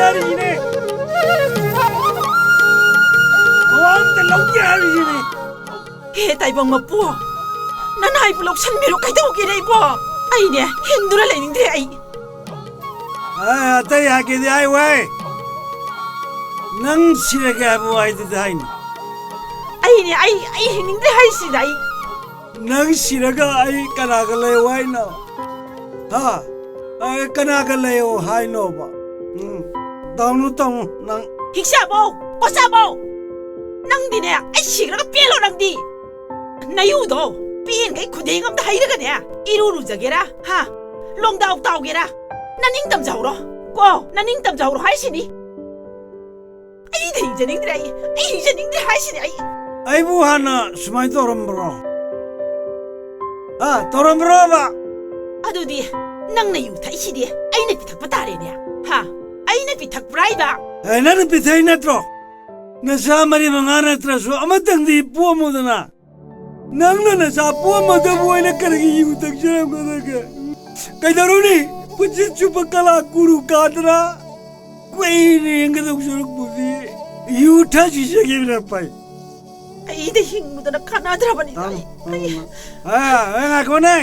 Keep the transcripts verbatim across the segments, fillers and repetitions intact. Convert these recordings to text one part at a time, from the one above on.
ꯍꯥꯏꯔꯤꯁꯤꯅꯦ꯫ ꯃꯋꯥ ꯑꯝꯇ ꯂꯧꯗꯦ ꯍꯥꯏꯔꯤꯁꯤꯅꯦ꯫ ꯍꯦ ꯇꯥꯏꯕꯪ ꯃꯄꯨ, ꯅꯅꯥꯏꯕꯨ ꯂꯧꯁꯟꯕꯤꯔꯣ, ꯀꯩꯗꯧꯒꯦꯅꯦ ꯑꯩꯕꯣ? ꯑꯩꯅꯦ ꯍꯤꯡꯗꯨꯅ ꯂꯩꯅꯤꯡꯗ꯭ꯔꯦ ꯑꯩ꯫ ꯑꯦ, ꯑꯇꯩ ꯍꯥꯏꯒꯦꯗꯤ ꯍꯥꯏ ꯋꯥꯏ꯫ ꯅꯪ ꯁꯤꯔꯒꯦ ꯍꯥꯏꯕ ꯋꯥꯍꯩꯗꯨꯗꯤ ꯍꯥꯏꯅꯨ꯫ ꯑꯩꯅꯦ, ꯑꯩ, ꯑꯩ ꯍꯤꯡꯅꯤꯡꯗ꯭ꯔꯦ ꯍꯥꯏꯁꯤꯗ ꯑꯩ꯫ ꯅꯪ ꯁꯤꯔꯒ ꯑꯩ ꯀꯅꯥꯒ ꯂꯩꯌꯣ ꯍꯥꯏꯅꯣ? ꯍꯥ? ꯑꯩ ꯀꯅꯥꯒ ꯂꯩꯌꯣ ꯍꯥꯏꯅꯣꯕ? ꯎꯝ, ꯇꯧꯅꯨ, ꯇꯧꯅꯨ, ꯅꯪ꯫ ꯍꯤꯡꯆꯥꯕꯧ, ꯀꯣꯆꯥꯕꯧ! ꯅꯪꯗꯤꯅꯦ, ꯑꯩ ꯁꯤꯈ꯭ꯔꯒ ꯄꯦꯜꯂꯣ ꯅꯪꯗꯤ꯫ ꯅꯌꯨꯗꯣ ꯄꯦꯟꯈꯩ ꯈꯨꯗꯦꯡ ꯑꯝꯗ ꯍꯩꯔꯒꯅꯦ, ꯏꯔꯨ ꯂꯨꯖꯒꯦꯔꯥ, ꯍꯥ? ꯂꯣꯡꯗꯥꯎ ꯇꯥꯎꯒꯦꯔꯥ? ꯅꯅꯤꯡ ꯇꯝꯖꯍꯧꯔꯣ꯫ ꯀꯣ, ꯅꯅꯤꯡ ꯇꯝꯖꯍꯧꯔꯣ ꯍꯥꯏꯁꯤꯅꯤ꯫ ꯑꯩꯗꯤ ꯍꯤꯡꯖꯅꯤꯡꯗ꯭ꯔꯦ, ꯑꯩ, ꯑꯩ ꯍꯤꯡꯖꯅꯤꯡꯗ꯭ꯔꯦ ꯍꯥꯏꯁꯤꯅꯤ ꯑꯩ꯫ ꯑꯩꯕꯨ ꯍꯥꯟꯅ ꯁꯨꯃꯥꯏꯅ ꯇꯧꯔꯝꯕ꯭ꯔꯣ? ꯍꯥ, ꯇꯧꯔꯝꯕ꯭ꯔꯣꯕ? ꯑꯗꯨꯗꯤ ꯅꯪꯅ ꯌꯨ ꯊꯛꯏꯁꯤꯗꯤ ꯑꯩꯅ ꯄꯤꯊꯛꯄ ꯇꯥꯔꯦꯅꯦ, ꯍꯥ? ꯑꯩꯅ ꯄꯤꯊꯛꯄ꯭ꯔꯥ ꯍꯥꯏꯕ? ꯑꯦ, ꯅꯪꯅ ꯄꯤꯊꯛꯏ ꯅꯠꯇ꯭ꯔꯣ? ꯅꯆꯥ ꯃꯔꯤ ꯃꯉꯥ ꯅꯠꯇ꯭ꯔꯁꯨ ꯑꯃꯇꯪꯗꯤ ꯄꯣꯛꯑꯝꯃꯨꯗꯅ꯫ ꯅꯪꯅ ꯅꯆꯥ ꯄꯣꯛꯑꯝꯃꯗꯕꯨ ꯑꯩꯅ ꯀꯔꯤꯒꯤ ꯌꯨ ꯊꯛꯆꯔꯝꯒꯗꯒꯦ? ꯀꯩꯗꯧꯔꯨꯅꯤ? ꯄꯨꯟꯁꯤ ꯆꯨꯞꯄ ꯀꯂꯥ ꯀꯨꯔꯨ ꯀꯥꯗꯅ ꯀꯨꯏꯅ ꯍꯤꯡꯒꯗꯧ ꯁꯔꯨꯛꯄꯨꯗꯤ ꯌꯨ ꯊꯛꯆꯤꯖꯈꯤꯕꯅ ꯐꯩ꯫ ꯑꯩꯗ ꯍꯤꯡꯕꯗꯅ ꯀꯥꯟꯅꯗ꯭ꯔꯕꯅꯤꯗ ꯇꯥꯃꯣ, ꯑꯩ꯫ ꯇꯥꯃꯣ, ꯑꯩ ꯉꯥ-, ꯑ, ꯑ, ꯉꯥꯏꯈꯣꯅꯦ꯫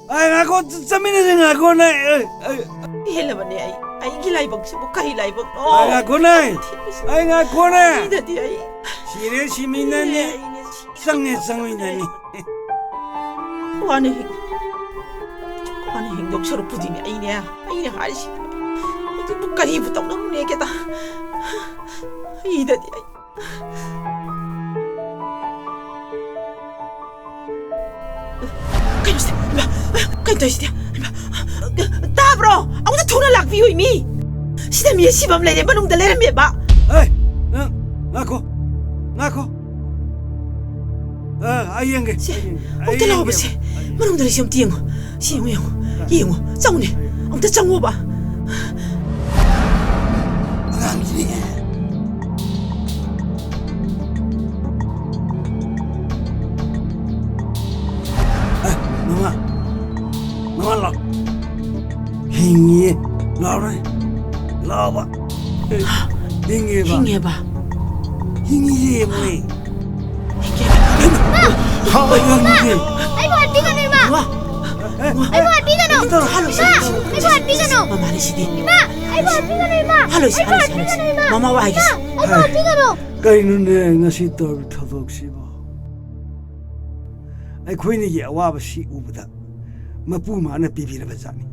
ꯑ, ꯉꯥꯏꯈꯣ, ꯆ-, ꯆꯠꯃꯤꯟꯅꯁꯦ, ꯉꯥꯏꯈꯣꯅꯦ꯫ ꯑ, ꯑ, ꯄꯦꯜꯂꯕꯅꯦ ꯑꯩ꯫ ꯑꯩꯒꯤ ꯂꯥꯏꯕꯛꯁꯤꯕꯨ ꯀꯔꯤ ꯂꯥꯏꯕꯛꯅꯣ? ꯑ, ꯉꯥꯏꯈꯣꯅꯦ꯫ ꯊꯤꯕꯁꯤꯕꯨ ꯑꯩ ꯉꯥꯏꯈꯣꯅꯦ꯫ ꯑꯩꯗꯗꯤ ꯑꯩ ꯁꯤꯔꯦ, ꯁꯤꯃꯤꯟꯅꯅꯤ꯫ ꯑꯩꯅ ꯁꯤ-, ꯆꯪꯉꯦ, ꯆꯪꯃꯤꯟꯅꯅꯤ꯫ ꯋꯥꯅ ꯍꯤꯡ-, ꯋꯥꯅ ꯍꯤꯡꯗꯧ ꯁꯔꯨꯛꯄꯨꯗꯤꯅꯦ ꯑꯩꯅꯦ, ꯑꯩꯅ ꯍꯥꯏꯔꯤꯁꯤ꯫ ꯍꯧꯖꯤꯛꯄꯨ ꯀꯔꯤꯕꯨ ꯇꯧꯅꯔꯨꯅꯦꯒꯦꯗ? ꯑꯩꯗꯗꯤ ꯑꯩ ꯀꯩꯅꯣ ꯁꯤꯗꯤ? ꯏꯃꯥ, ꯀꯩꯅꯣ ꯇꯧꯔꯤꯁꯤꯗꯤ? ꯏꯃꯥ, ꯇꯥꯕ꯭ꯔꯣ? ꯑꯃꯨꯛꯇ ꯊꯨꯅ ꯂꯥꯛꯄꯤꯌꯨ, ꯏꯃꯤ! ꯁꯤꯗ ꯃꯤ ꯑꯁꯤꯕ ꯑꯃ ꯂꯩꯔꯦ, ꯃꯅꯨꯡꯗ ꯂꯩꯔꯝꯃꯦꯕ꯫ ꯑꯦ, ꯅꯪ ꯉꯥꯏꯈꯣ, ꯉꯥꯏꯈꯣ꯫ ꯑ, ꯑꯩ ꯌꯦꯡꯒꯦ, ꯁꯦ, ꯑꯩ ꯌꯦꯡꯒꯦ, ꯑꯩ ꯑꯃꯨꯛꯇ ꯌꯦꯡꯒꯦ, ꯂꯥꯛꯑꯣꯕ, ꯁꯦ꯫ ꯑꯩ ꯌꯦꯡꯒꯦ꯫ ꯃꯅꯨꯡꯗ ꯂꯩꯁꯤ ꯑꯃꯨꯛꯇ ꯌꯦꯡꯉꯣ꯫ ꯁꯤ ꯌꯦꯡꯉꯣ, ꯌꯦꯡꯉꯣ꯫ ꯌꯦꯡꯉꯣ, ꯆꯪꯉꯨꯅꯦ꯫ ꯑꯃꯨꯛꯇ ꯆꯪꯉꯣꯕ꯫ ꯑꯉꯥꯡꯁꯤꯅꯦ꯫ ꯑꯦ, ꯃꯃꯥ, ꯃꯃꯥ ꯂꯥꯛ-, ꯍꯤꯡꯉꯤꯌꯦ꯫ ꯂꯥꯛꯑꯣꯅꯦ꯫ ꯂꯥꯛꯑꯕ? ꯑꯦ, ꯍꯤꯡꯉꯦꯕ? ꯍꯤꯡꯉꯦꯕ? ꯍꯤꯡꯉꯤꯁꯦ ꯌꯦꯡꯉꯨꯅꯦ꯫ ꯍꯤꯡꯉꯦꯕ? ꯍꯥꯎ, ꯍꯤꯡꯉꯤꯁꯦ꯫ ꯑꯩꯕꯨ ꯍꯥꯠꯄꯤꯒꯅꯨ, ꯏꯃꯥ! ꯋꯥ, ꯑꯩꯕꯨ ꯍꯥꯠꯄꯤꯒꯅꯨ! ꯀꯩꯗꯧꯔꯦ? ꯏꯃꯥ! ꯑꯩꯕꯨ ꯍꯥꯠꯄꯤꯒꯅꯨ! ꯃꯃꯥ ꯂꯩꯁꯤꯗꯤ꯫ ꯏꯃꯥ! ꯑꯩꯕꯨ ꯍꯥꯠꯄꯤꯒꯅꯨ, ꯏꯃꯥ! ꯍꯜꯂꯣꯏꯁꯤ, ꯑꯩꯕꯨ ꯍꯜꯂꯣꯏꯁꯤ, ꯍꯥꯠꯄꯤꯒꯅꯨ, ꯍꯜꯂꯣꯏꯁꯤ꯫ ꯏꯃꯥ! ꯃꯃꯥ ꯋꯥ ꯍꯥꯏꯒꯦ꯫ ꯏꯃꯥ! ꯑꯩꯕꯨ ꯍꯥꯠꯄꯤꯒꯅꯨ! ꯀꯩꯅꯣꯅꯦ, ꯉꯁꯤ ꯇꯧꯔꯤꯕ ꯊꯧꯗꯣꯛꯁꯤꯕꯣ? ꯑꯩꯈꯣꯏꯅꯤꯒꯤ ꯑꯋꯥꯕꯁꯤ ꯎꯕꯗ ꯃꯄꯨ ꯃꯥꯅ ꯄꯤꯕꯤꯔꯕ ꯖꯥꯠꯅꯤ꯫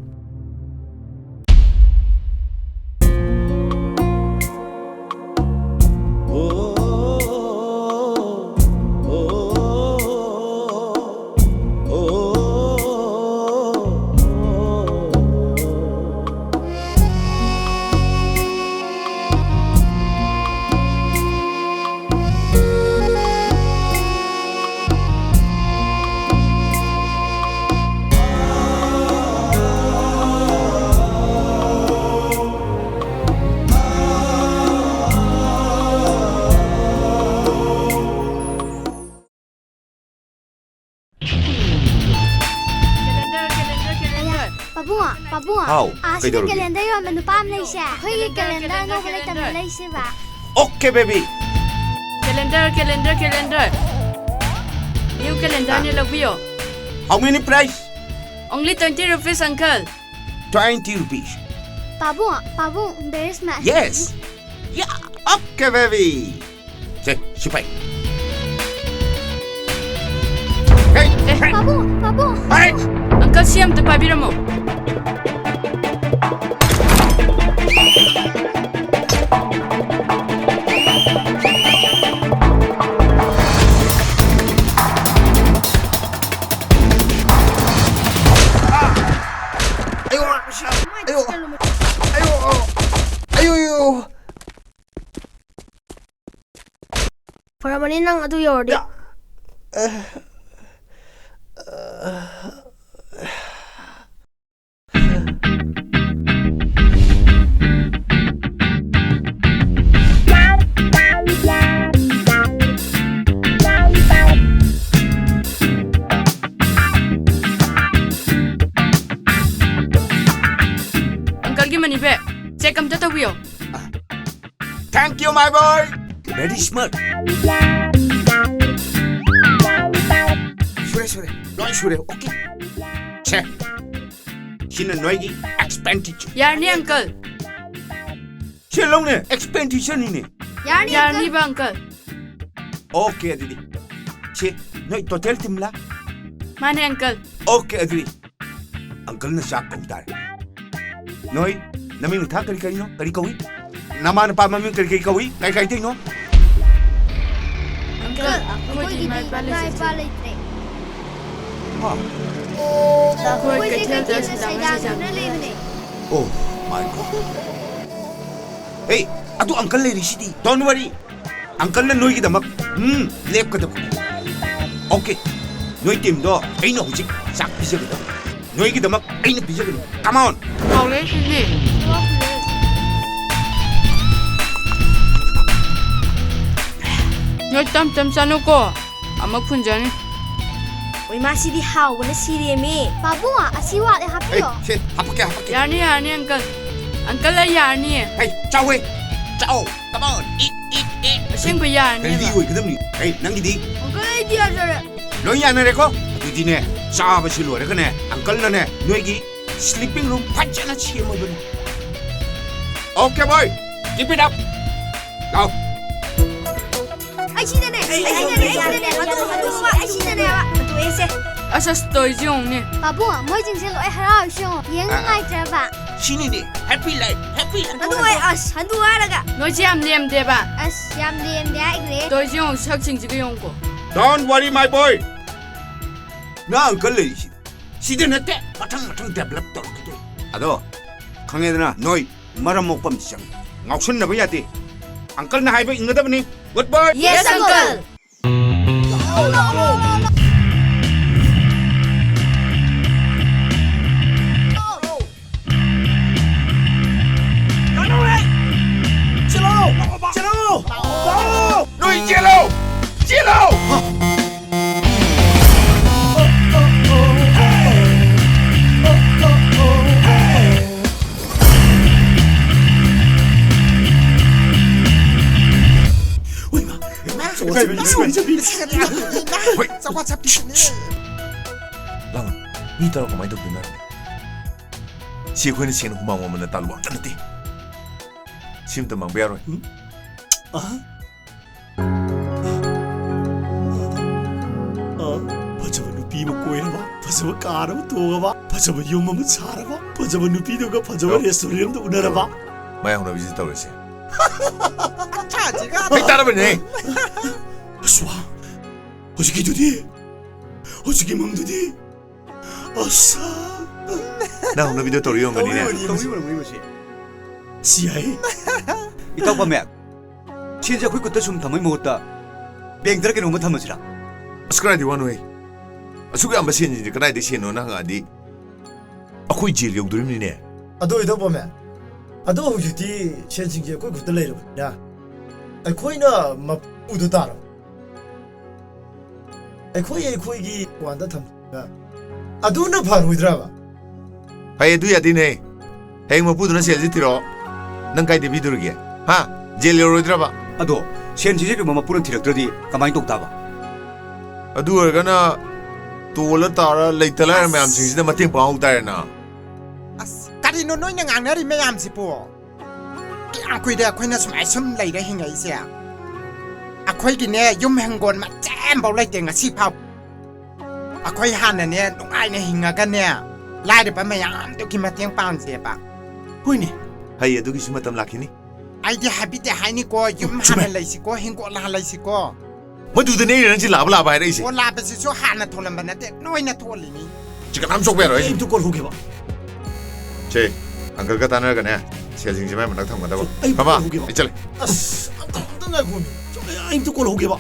ꯄꯥꯕꯨꯡ, ꯄꯥꯕꯨꯡ, ꯍꯥꯎ, ꯑꯁꯤꯗ ꯀꯩꯗꯧꯔꯒꯦ? ꯀꯦꯂꯦꯟꯗꯔ ꯌꯣꯟꯕ ꯅꯨꯄꯥ ꯑꯃ ꯂꯩꯁꯦ꯫ ꯑꯩꯈꯣꯏꯒꯤ ꯀꯦꯂꯦꯟꯗꯔ ꯑꯅꯧꯕ ꯂꯩꯇꯕꯅ ꯂꯩꯁꯤꯕ꯫ Okay, baby. Calendar, calendar, calendar. New calendarꯅꯦ, ꯂꯧꯕꯤꯌꯣ꯫ How many price? Only twenty rupees, uncle. Twenty rupees. ꯄꯥꯕꯨꯡ, ꯄꯥꯕꯨꯡ, there is my Yes. Yeah. Okay, baby. ꯁꯦ, ꯁꯤꯄꯥꯏ꯫ ꯍꯦ, ꯍꯦ, ꯄꯥꯕꯨꯡ, ꯄꯥꯕꯨꯡ! ꯍꯦ! Uncle, ꯁꯤ ꯑꯝꯇ ꯄꯥꯏꯕꯤꯔꯝꯃꯣ꯫ ꯑꯌꯣ! ꯑꯌꯣ! ꯑꯌꯣ! ꯑꯌꯣ! ꯑꯌꯣ! ꯐꯔꯝꯃꯅꯤ ꯅꯪ ꯑꯗꯨ ꯌꯧꯔꯗꯤ꯫ ꯌꯥ! Uncleꯒꯤ money bag꯫ ꯆꯦꯛ ꯑꯝꯇ ꯇꯧꯕꯤꯌꯣ꯫ Thank you, my boy. Very smart. ꯁꯨꯔꯦ, ꯁꯨꯔꯦ, ꯂꯣꯏ ꯁꯨꯔꯦ꯫ Okay. ꯁꯦ, ꯁꯤꯅ ꯅꯣꯏꯒꯤ expenditure. ꯌꯥꯔꯅꯤ, uncle. ꯁꯦ, ꯂꯧꯅꯦ, expenditure ꯅꯤꯅꯦ꯫ ꯌꯥꯔꯅꯤ, uncle. ꯌꯥꯔꯅꯤꯕ, uncle. Okay, ꯑꯗꯨꯗꯤ꯫ ꯁꯦ, ꯅꯣꯏ total team ꯂꯥ? ꯃꯥꯅꯦ, uncle. Okay, ꯑꯗꯨꯗꯤ꯫ Uncle ꯅ ꯆꯥꯛ ꯀꯧ ꯇꯥꯔꯦ꯫ ꯅꯣꯏ, ꯅꯃꯤꯡ ꯅꯊꯥ ꯀꯔꯤ ꯀꯔꯤꯅꯣ? ꯀꯔꯤ ꯀꯧꯏ? ꯅꯃꯥ ꯅꯄꯥ ꯃꯃꯤꯡ ꯀꯔꯤ ꯀꯔꯤ ꯀꯧꯏ? ꯀꯔꯤ ꯀꯔꯤ ꯇꯧꯔꯤꯅꯣ? Uncle, ꯑꯩꯈꯣꯏꯗꯤ ꯏꯃꯥ ꯏꯄꯥ ꯂꯩꯖꯗꯦ꯫ ꯍꯥ? ꯑꯩꯈꯣꯏ ꯀꯩꯊꯦꯜꯗ ꯁꯦꯟꯗꯥꯟ ꯂꯩꯕꯅꯦ꯫ Oh my God. Hey, ꯑꯗꯨ uncle ꯂꯩꯔꯤꯁꯤꯗꯤ꯫ Don't worry. Uncle ꯅ ꯅꯣꯏꯒꯤꯗꯃꯛ, ꯎꯝ, ꯂꯦꯞꯀꯗꯕ꯫ Okay, ꯅꯣꯏ team ꯗꯣ ꯑꯩꯅ ꯍꯧꯖꯤꯛ ꯆꯥꯛ ꯄꯤꯖꯒꯗꯕ꯫ ꯅꯣꯏꯒꯤꯗꯃꯛ ꯑꯩꯅ ꯄꯤꯖꯒꯅꯤ꯫ Come on. ꯍꯥꯎꯔꯦ, ꯁꯤꯗꯤ꯫ ꯅꯣꯏ ꯇꯝ ꯇꯝ ꯆꯥꯅꯨꯀꯣ, ꯑꯃꯨꯛ ꯐꯨꯟꯖꯅꯤ꯫ ꯑꯣꯏ, ꯃꯥꯁꯤꯗꯤ ꯍꯥꯎꯕꯅ ꯁꯤꯔꯦꯃꯤ꯫ ꯄꯥꯕꯨꯡ, ꯑꯁꯤ ꯋꯥꯠꯂꯦ, ꯍꯥꯞꯄꯤꯌꯣ꯫ ꯁꯦ, ꯍꯥꯄꯛꯀꯦ, ꯍꯥꯄꯛꯀꯦ꯫ ꯌꯥꯔꯅꯤ, ꯌꯥꯔꯅꯤ, uncle. Uncle, ꯑꯩ ꯌꯥꯔꯅꯤꯌꯦ꯫ ꯍꯩ, ꯆꯥꯎꯋꯦ, ꯆꯥꯎ꯫ Come on, eat, eat, eat. ꯑꯁꯦꯡꯕ ꯌꯥꯔꯅꯤ꯫ Healthy ꯑꯣꯏꯒꯗꯕꯅꯤ꯫ ꯍꯩ, ꯅꯪꯒꯤꯗꯤ? Uncle, ꯑꯩꯗꯤ ꯌꯥꯖꯔꯦ꯫ ꯂꯣꯏ ꯌꯥꯅꯔꯦꯀꯣ? ꯑꯗꯨꯗꯤꯅꯦ, ꯆꯥꯕꯁꯤ ꯂꯣꯏꯔꯒꯅꯦ, uncle ꯅꯅꯦ, ꯅꯣꯏꯒꯤ sleeping room ꯐꯖꯅ ꯁꯦꯝꯃꯕꯅꯤ꯫ Okay, boy, keep it up. ꯂꯥꯎ꯫ ꯑꯩ ꯁꯤꯗꯅꯦ, ꯑꯩ ꯁꯤꯗꯅꯦ, ꯑꯩ ꯁꯤꯗꯅꯦ, ꯍꯟꯗꯣꯛ, ꯍꯟꯗꯣꯛ, ꯑꯩ ꯁꯤꯗꯅꯦꯕ꯫ ꯍꯟꯗꯣꯛꯑꯦꯁꯦ꯫ ꯑꯁ, ꯑꯁ, ꯇꯧꯔꯤꯁꯤ ꯌꯦꯡꯉꯨꯅꯦ꯫ ꯄꯥꯕꯨꯡ, ꯃꯣꯏꯁꯤꯡꯁꯦ ꯂꯣꯏ ꯍꯔꯥꯎꯔꯤꯁꯦ ꯌꯦꯡꯉꯣ꯫ ꯌꯦꯡ ꯑꯥ, ꯑꯥ꯫ ꯅꯨꯡꯉꯥꯏꯇ꯭ꯔꯕ? ꯁꯤꯅꯤꯅꯦ, happy life, happy life꯫ ꯍꯟꯗꯣꯛꯑꯦ, ꯑꯁ, ꯍꯟꯗꯣꯛ ꯍꯥꯏꯔꯒ꯫ ꯅꯣꯏꯁꯦ ꯌꯥꯝ ꯂꯦꯝꯗꯦꯕ꯫ ꯑꯁ, ꯌꯥꯝ ꯂꯦꯝꯗꯦ ꯍꯥꯏꯈ꯭ꯔꯦ꯫ ꯇꯧꯔꯤꯁꯤ ꯌꯦꯡꯉꯨ, ꯁꯛꯁꯤꯡꯁꯤꯒ ꯌꯦꯡꯉꯨꯀꯣ꯫ Don't worry, my boy. ꯅꯪ uncle ꯂꯩꯔꯤꯁꯤ꯫ ꯁꯤꯗ ꯅꯠꯇꯦ, ꯃꯊꯪ ꯃꯊꯪ develop ꯇꯧꯔꯛꯀꯗꯣꯏ꯫ ꯑꯗꯣ, ꯈꯪꯉꯦꯗꯅ, ꯅꯣꯏ ꯃꯔꯝ ꯃꯣꯛꯄ ꯑꯃ ꯆꯪꯉꯤ꯫ ꯉꯥꯎꯁꯟꯅꯕ ꯌꯥꯗꯦ꯫ Uncle ꯅ ꯍꯥꯏꯕ ꯏꯟꯒꯗꯕꯅꯤ꯫ Good boy. Yes, uncle. ꯅꯣꯏ ꯆꯦꯜꯂꯣ! ꯆꯦꯜꯂꯣ! ꯀꯩꯅꯣ? ꯍꯣꯏ꯫ ꯆꯥꯄꯣꯠ ꯆꯥꯄꯤꯁꯤꯅꯦ꯫ ꯂꯥꯡꯒꯅꯨ꯫ ꯃꯤ ꯇꯔꯥ ꯀꯃꯥꯏꯅ ꯇꯧꯗꯣꯏꯅꯣ ꯍꯥꯏꯕꯅꯦ? ꯁꯤ ꯑꯩꯈꯣꯏꯅ ꯁꯦꯡꯅ ꯍꯨꯃꯥꯡ ꯃꯃꯜꯅ ꯇꯥꯜꯂꯨꯕ ꯑꯝꯇ ꯅꯠꯇꯦ꯫ ꯁꯤ ꯑꯝꯇ ꯃꯥꯡꯕ ꯌꯥꯔꯣꯏ꯫ ꯎꯝ? ꯑ? ꯑ? ꯐꯖꯕ ꯅꯨꯄꯤ ꯑꯃ ꯀꯣꯏꯔꯕ, ꯐꯖꯕ car ꯑꯃ ꯇꯣꯡꯉꯕ, ꯐꯖꯕ ꯌꯨꯝ ꯑꯃ ꯁꯥꯔꯕ, ꯐꯖꯕ ꯅꯨꯄꯤꯗꯨꯒ ꯐꯖꯕ ꯌꯣ꯫ Restaurant ꯑꯃꯗ ꯎꯅꯔꯕ꯫ ꯃꯌꯥꯡ ꯍꯧꯅꯕꯤꯁꯤ ꯇꯧꯔꯤꯁꯦ꯫ ꯑꯆꯥ, ꯖꯤꯒꯥ꯫ ꯍꯦꯛ ꯇꯥꯔꯕꯅꯦ꯫ ꯑꯁ꯭ꯋꯥ, ꯍꯧꯖꯤꯛꯀꯤꯗꯨꯗꯤ, ꯍꯧꯖꯤꯛꯀꯤ ꯃꯪꯗꯨꯗꯤ꯫ ꯑꯁ꯫ ꯅꯪ ꯍꯧꯅꯕꯤꯗꯣ ꯇꯧꯔꯤ ꯑꯣꯏꯔꯝꯒꯅꯤꯅꯦ꯫ ꯇꯧꯔꯤ ꯑꯣꯏꯔꯝꯒꯅꯤ, ꯇꯧꯔꯤ ꯑꯣꯏꯔꯝꯒꯅꯤ ꯃꯁꯤ꯫ ꯁꯤ ꯌꯥꯏ꯫ ꯏꯇꯥꯎ ꯄꯥꯃꯦ, ꯁꯦꯟꯁꯦ ꯑꯩꯈꯣꯏ ꯈꯨꯠꯇ ꯁꯨꯝ ꯊꯝꯕꯩ ꯃꯍꯨꯠꯇ bankꯇꯔ ꯀꯩꯅꯣꯝꯃ ꯊꯝꯃꯁꯤꯔꯥ? ꯑꯁ, ꯀꯗꯥꯏꯗꯩ ꯋꯥꯅꯣꯍꯦ? ꯑꯁꯨꯛ ꯌꯥꯝꯕ ꯁꯦꯟꯁꯤꯡꯁꯦ ꯀꯗꯥꯏꯗꯩ ꯁꯦꯟꯅꯣꯅ ꯍꯪꯉꯛꯑꯗꯤ ꯑꯩꯈꯣꯏ jail ꯌꯧꯗꯣꯔꯤꯕꯅꯤꯅꯦ꯫ ꯑꯗꯣ ꯏꯇꯥꯎ ꯄꯥꯃꯦ, ꯑꯗꯣ ꯍꯧꯖꯤꯛꯇꯤ ꯁꯦꯟꯁꯤꯡꯁꯦ ꯑꯩꯈꯣꯏ ꯈꯨꯠꯇ ꯂꯩꯔꯕꯅꯤꯅ ꯑꯩꯈꯣꯏꯅ ꯃꯄꯨꯗꯣ ꯇꯥꯔꯕ꯫ ꯑꯩꯈꯣꯏ ꯑꯩꯈꯣꯏꯒꯤ ꯋꯥꯟꯗ ꯊꯝꯖꯤꯟꯕ ꯑꯗꯨꯅ ꯐꯔꯣꯏꯗ꯭ꯔꯕ? ꯍꯩ, ꯑꯗꯨ ꯌꯥꯗꯦꯅꯦ꯫ ꯍꯌꯦꯡ ꯃꯄꯨꯗꯨꯅ ꯁꯦꯜꯁꯤ ꯊꯤꯔꯛꯑꯣ꯫ ꯅꯪ ꯀꯥꯏꯗ ꯄꯤꯗꯣꯔꯤꯒꯦ? ꯍꯥ? Jail ꯌꯧꯔꯣꯏꯗ꯭ꯔꯕ? ꯑꯗꯣ ꯁꯦꯟꯁꯤꯡꯁꯦ ꯀꯩꯒꯨꯝꯕ ꯃꯄꯨꯅ ꯊꯤꯔꯛꯇ꯭ꯔꯗꯤ ꯀꯃꯥꯏꯅ ꯇꯧ ꯇꯥꯕ? ꯑꯗꯨ ꯑꯣꯏꯔꯒꯅ ꯇꯣꯜꯂ ꯇꯥꯔ ꯂꯩꯇ ꯂꯥꯏꯔ ꯑꯁ꯫ ꯃꯌꯥꯝꯁꯤꯡꯁꯤꯗ ꯃꯇꯦꯡ ꯄꯥꯡꯍꯧ ꯇꯥꯔꯦꯅ꯫ ꯑꯁ, ꯀꯔꯤꯅꯣ ꯅꯣꯏꯅ ꯉꯥꯡꯅꯔꯤ ꯃꯌꯥꯝꯁꯤꯕꯣ? ꯀꯌꯥꯝ ꯀꯨꯏꯔꯦ ꯑꯩꯈꯣꯏꯅ ꯁꯨꯃꯥꯏ ꯁꯨꯝ ꯂꯩꯔ ꯍꯤꯡꯉꯛꯏꯁꯦ? ꯑꯩꯈꯣꯏꯒꯤꯅꯦ, ꯌꯨꯝ ꯍꯤꯡꯒꯣꯜ ꯃꯆꯦꯠ ꯑꯃꯐꯥꯎ ꯂꯩꯇꯦ ꯉꯁꯤ ꯐꯥꯎ꯫ ꯑꯩꯈꯣꯏ ꯍꯥꯟꯅꯅꯦ, ꯅꯨꯡꯉꯥꯏꯅ ꯍꯤꯡꯉꯒꯅꯦ, ꯂꯥꯏꯔꯕ ꯃꯌꯥꯝꯗꯨꯒꯤ ꯃꯇꯦꯡ ꯄꯥꯡꯁꯦꯕ꯫ ꯍꯣꯏꯅꯦ꯫ ꯍꯩ, ꯑꯗꯨꯒꯤꯁꯨ ꯃꯇꯝ ꯂꯥꯛꯈꯤꯅꯤ꯫ ꯑꯩꯗꯤ ꯍꯥꯏꯕꯤꯗꯦ ꯍꯥꯏꯅꯤꯀꯣ, ꯌꯨꯝ ꯆꯨꯝꯃꯦ꯫ ꯍꯥꯟꯅ ꯂꯩꯁꯤꯀꯣ, ꯍꯤꯡꯒꯣꯜ ꯍꯥꯟꯅ ꯂꯩꯁꯤꯀꯣ꯫ ꯃꯗꯨꯗꯅꯦ ꯑꯩꯅ ꯅꯪꯁꯤ ꯂꯥꯕ ꯂꯥꯕ ꯍꯥꯏꯔꯛꯏꯁꯦ꯫ ꯑꯣ, ꯂꯥꯕꯁꯤꯁꯨ ꯍꯥꯟꯅ ꯊꯣꯜꯂꯝꯕ ꯅꯠꯇꯦ, ꯅꯣꯏꯅ ꯊꯣꯜꯂꯤꯅꯤ꯫ ꯆꯤꯛꯀꯟ ꯑꯃ ꯆꯣꯛꯄ ꯌꯥꯔꯣꯏ ꯑꯩ ꯑꯩꯁꯦ꯫ ꯑꯝꯇ ꯀꯣꯜ ꯍꯧꯒꯦꯕ꯫ ꯁꯦ, uncleꯒ ꯇꯥꯟꯅꯔꯒꯅꯦ, ꯁꯦꯜꯁꯤꯡꯁꯦ ꯃꯥꯏ ꯃꯅꯥꯛ ꯊꯝꯒꯗꯕ꯫ ꯑꯩ ꯐꯕ, ꯀꯣꯜ ꯍꯧꯒꯦꯕ꯫ ꯑꯩ ꯆꯠꯂꯦ꯫ ꯑꯁ, ꯑꯝꯇ, ꯑꯝꯇ ꯉꯥꯏꯈꯣꯃꯤ꯫ ꯑꯩ ꯑꯝꯇ ꯀꯣꯜ ꯍꯧꯒꯦꯕ꯫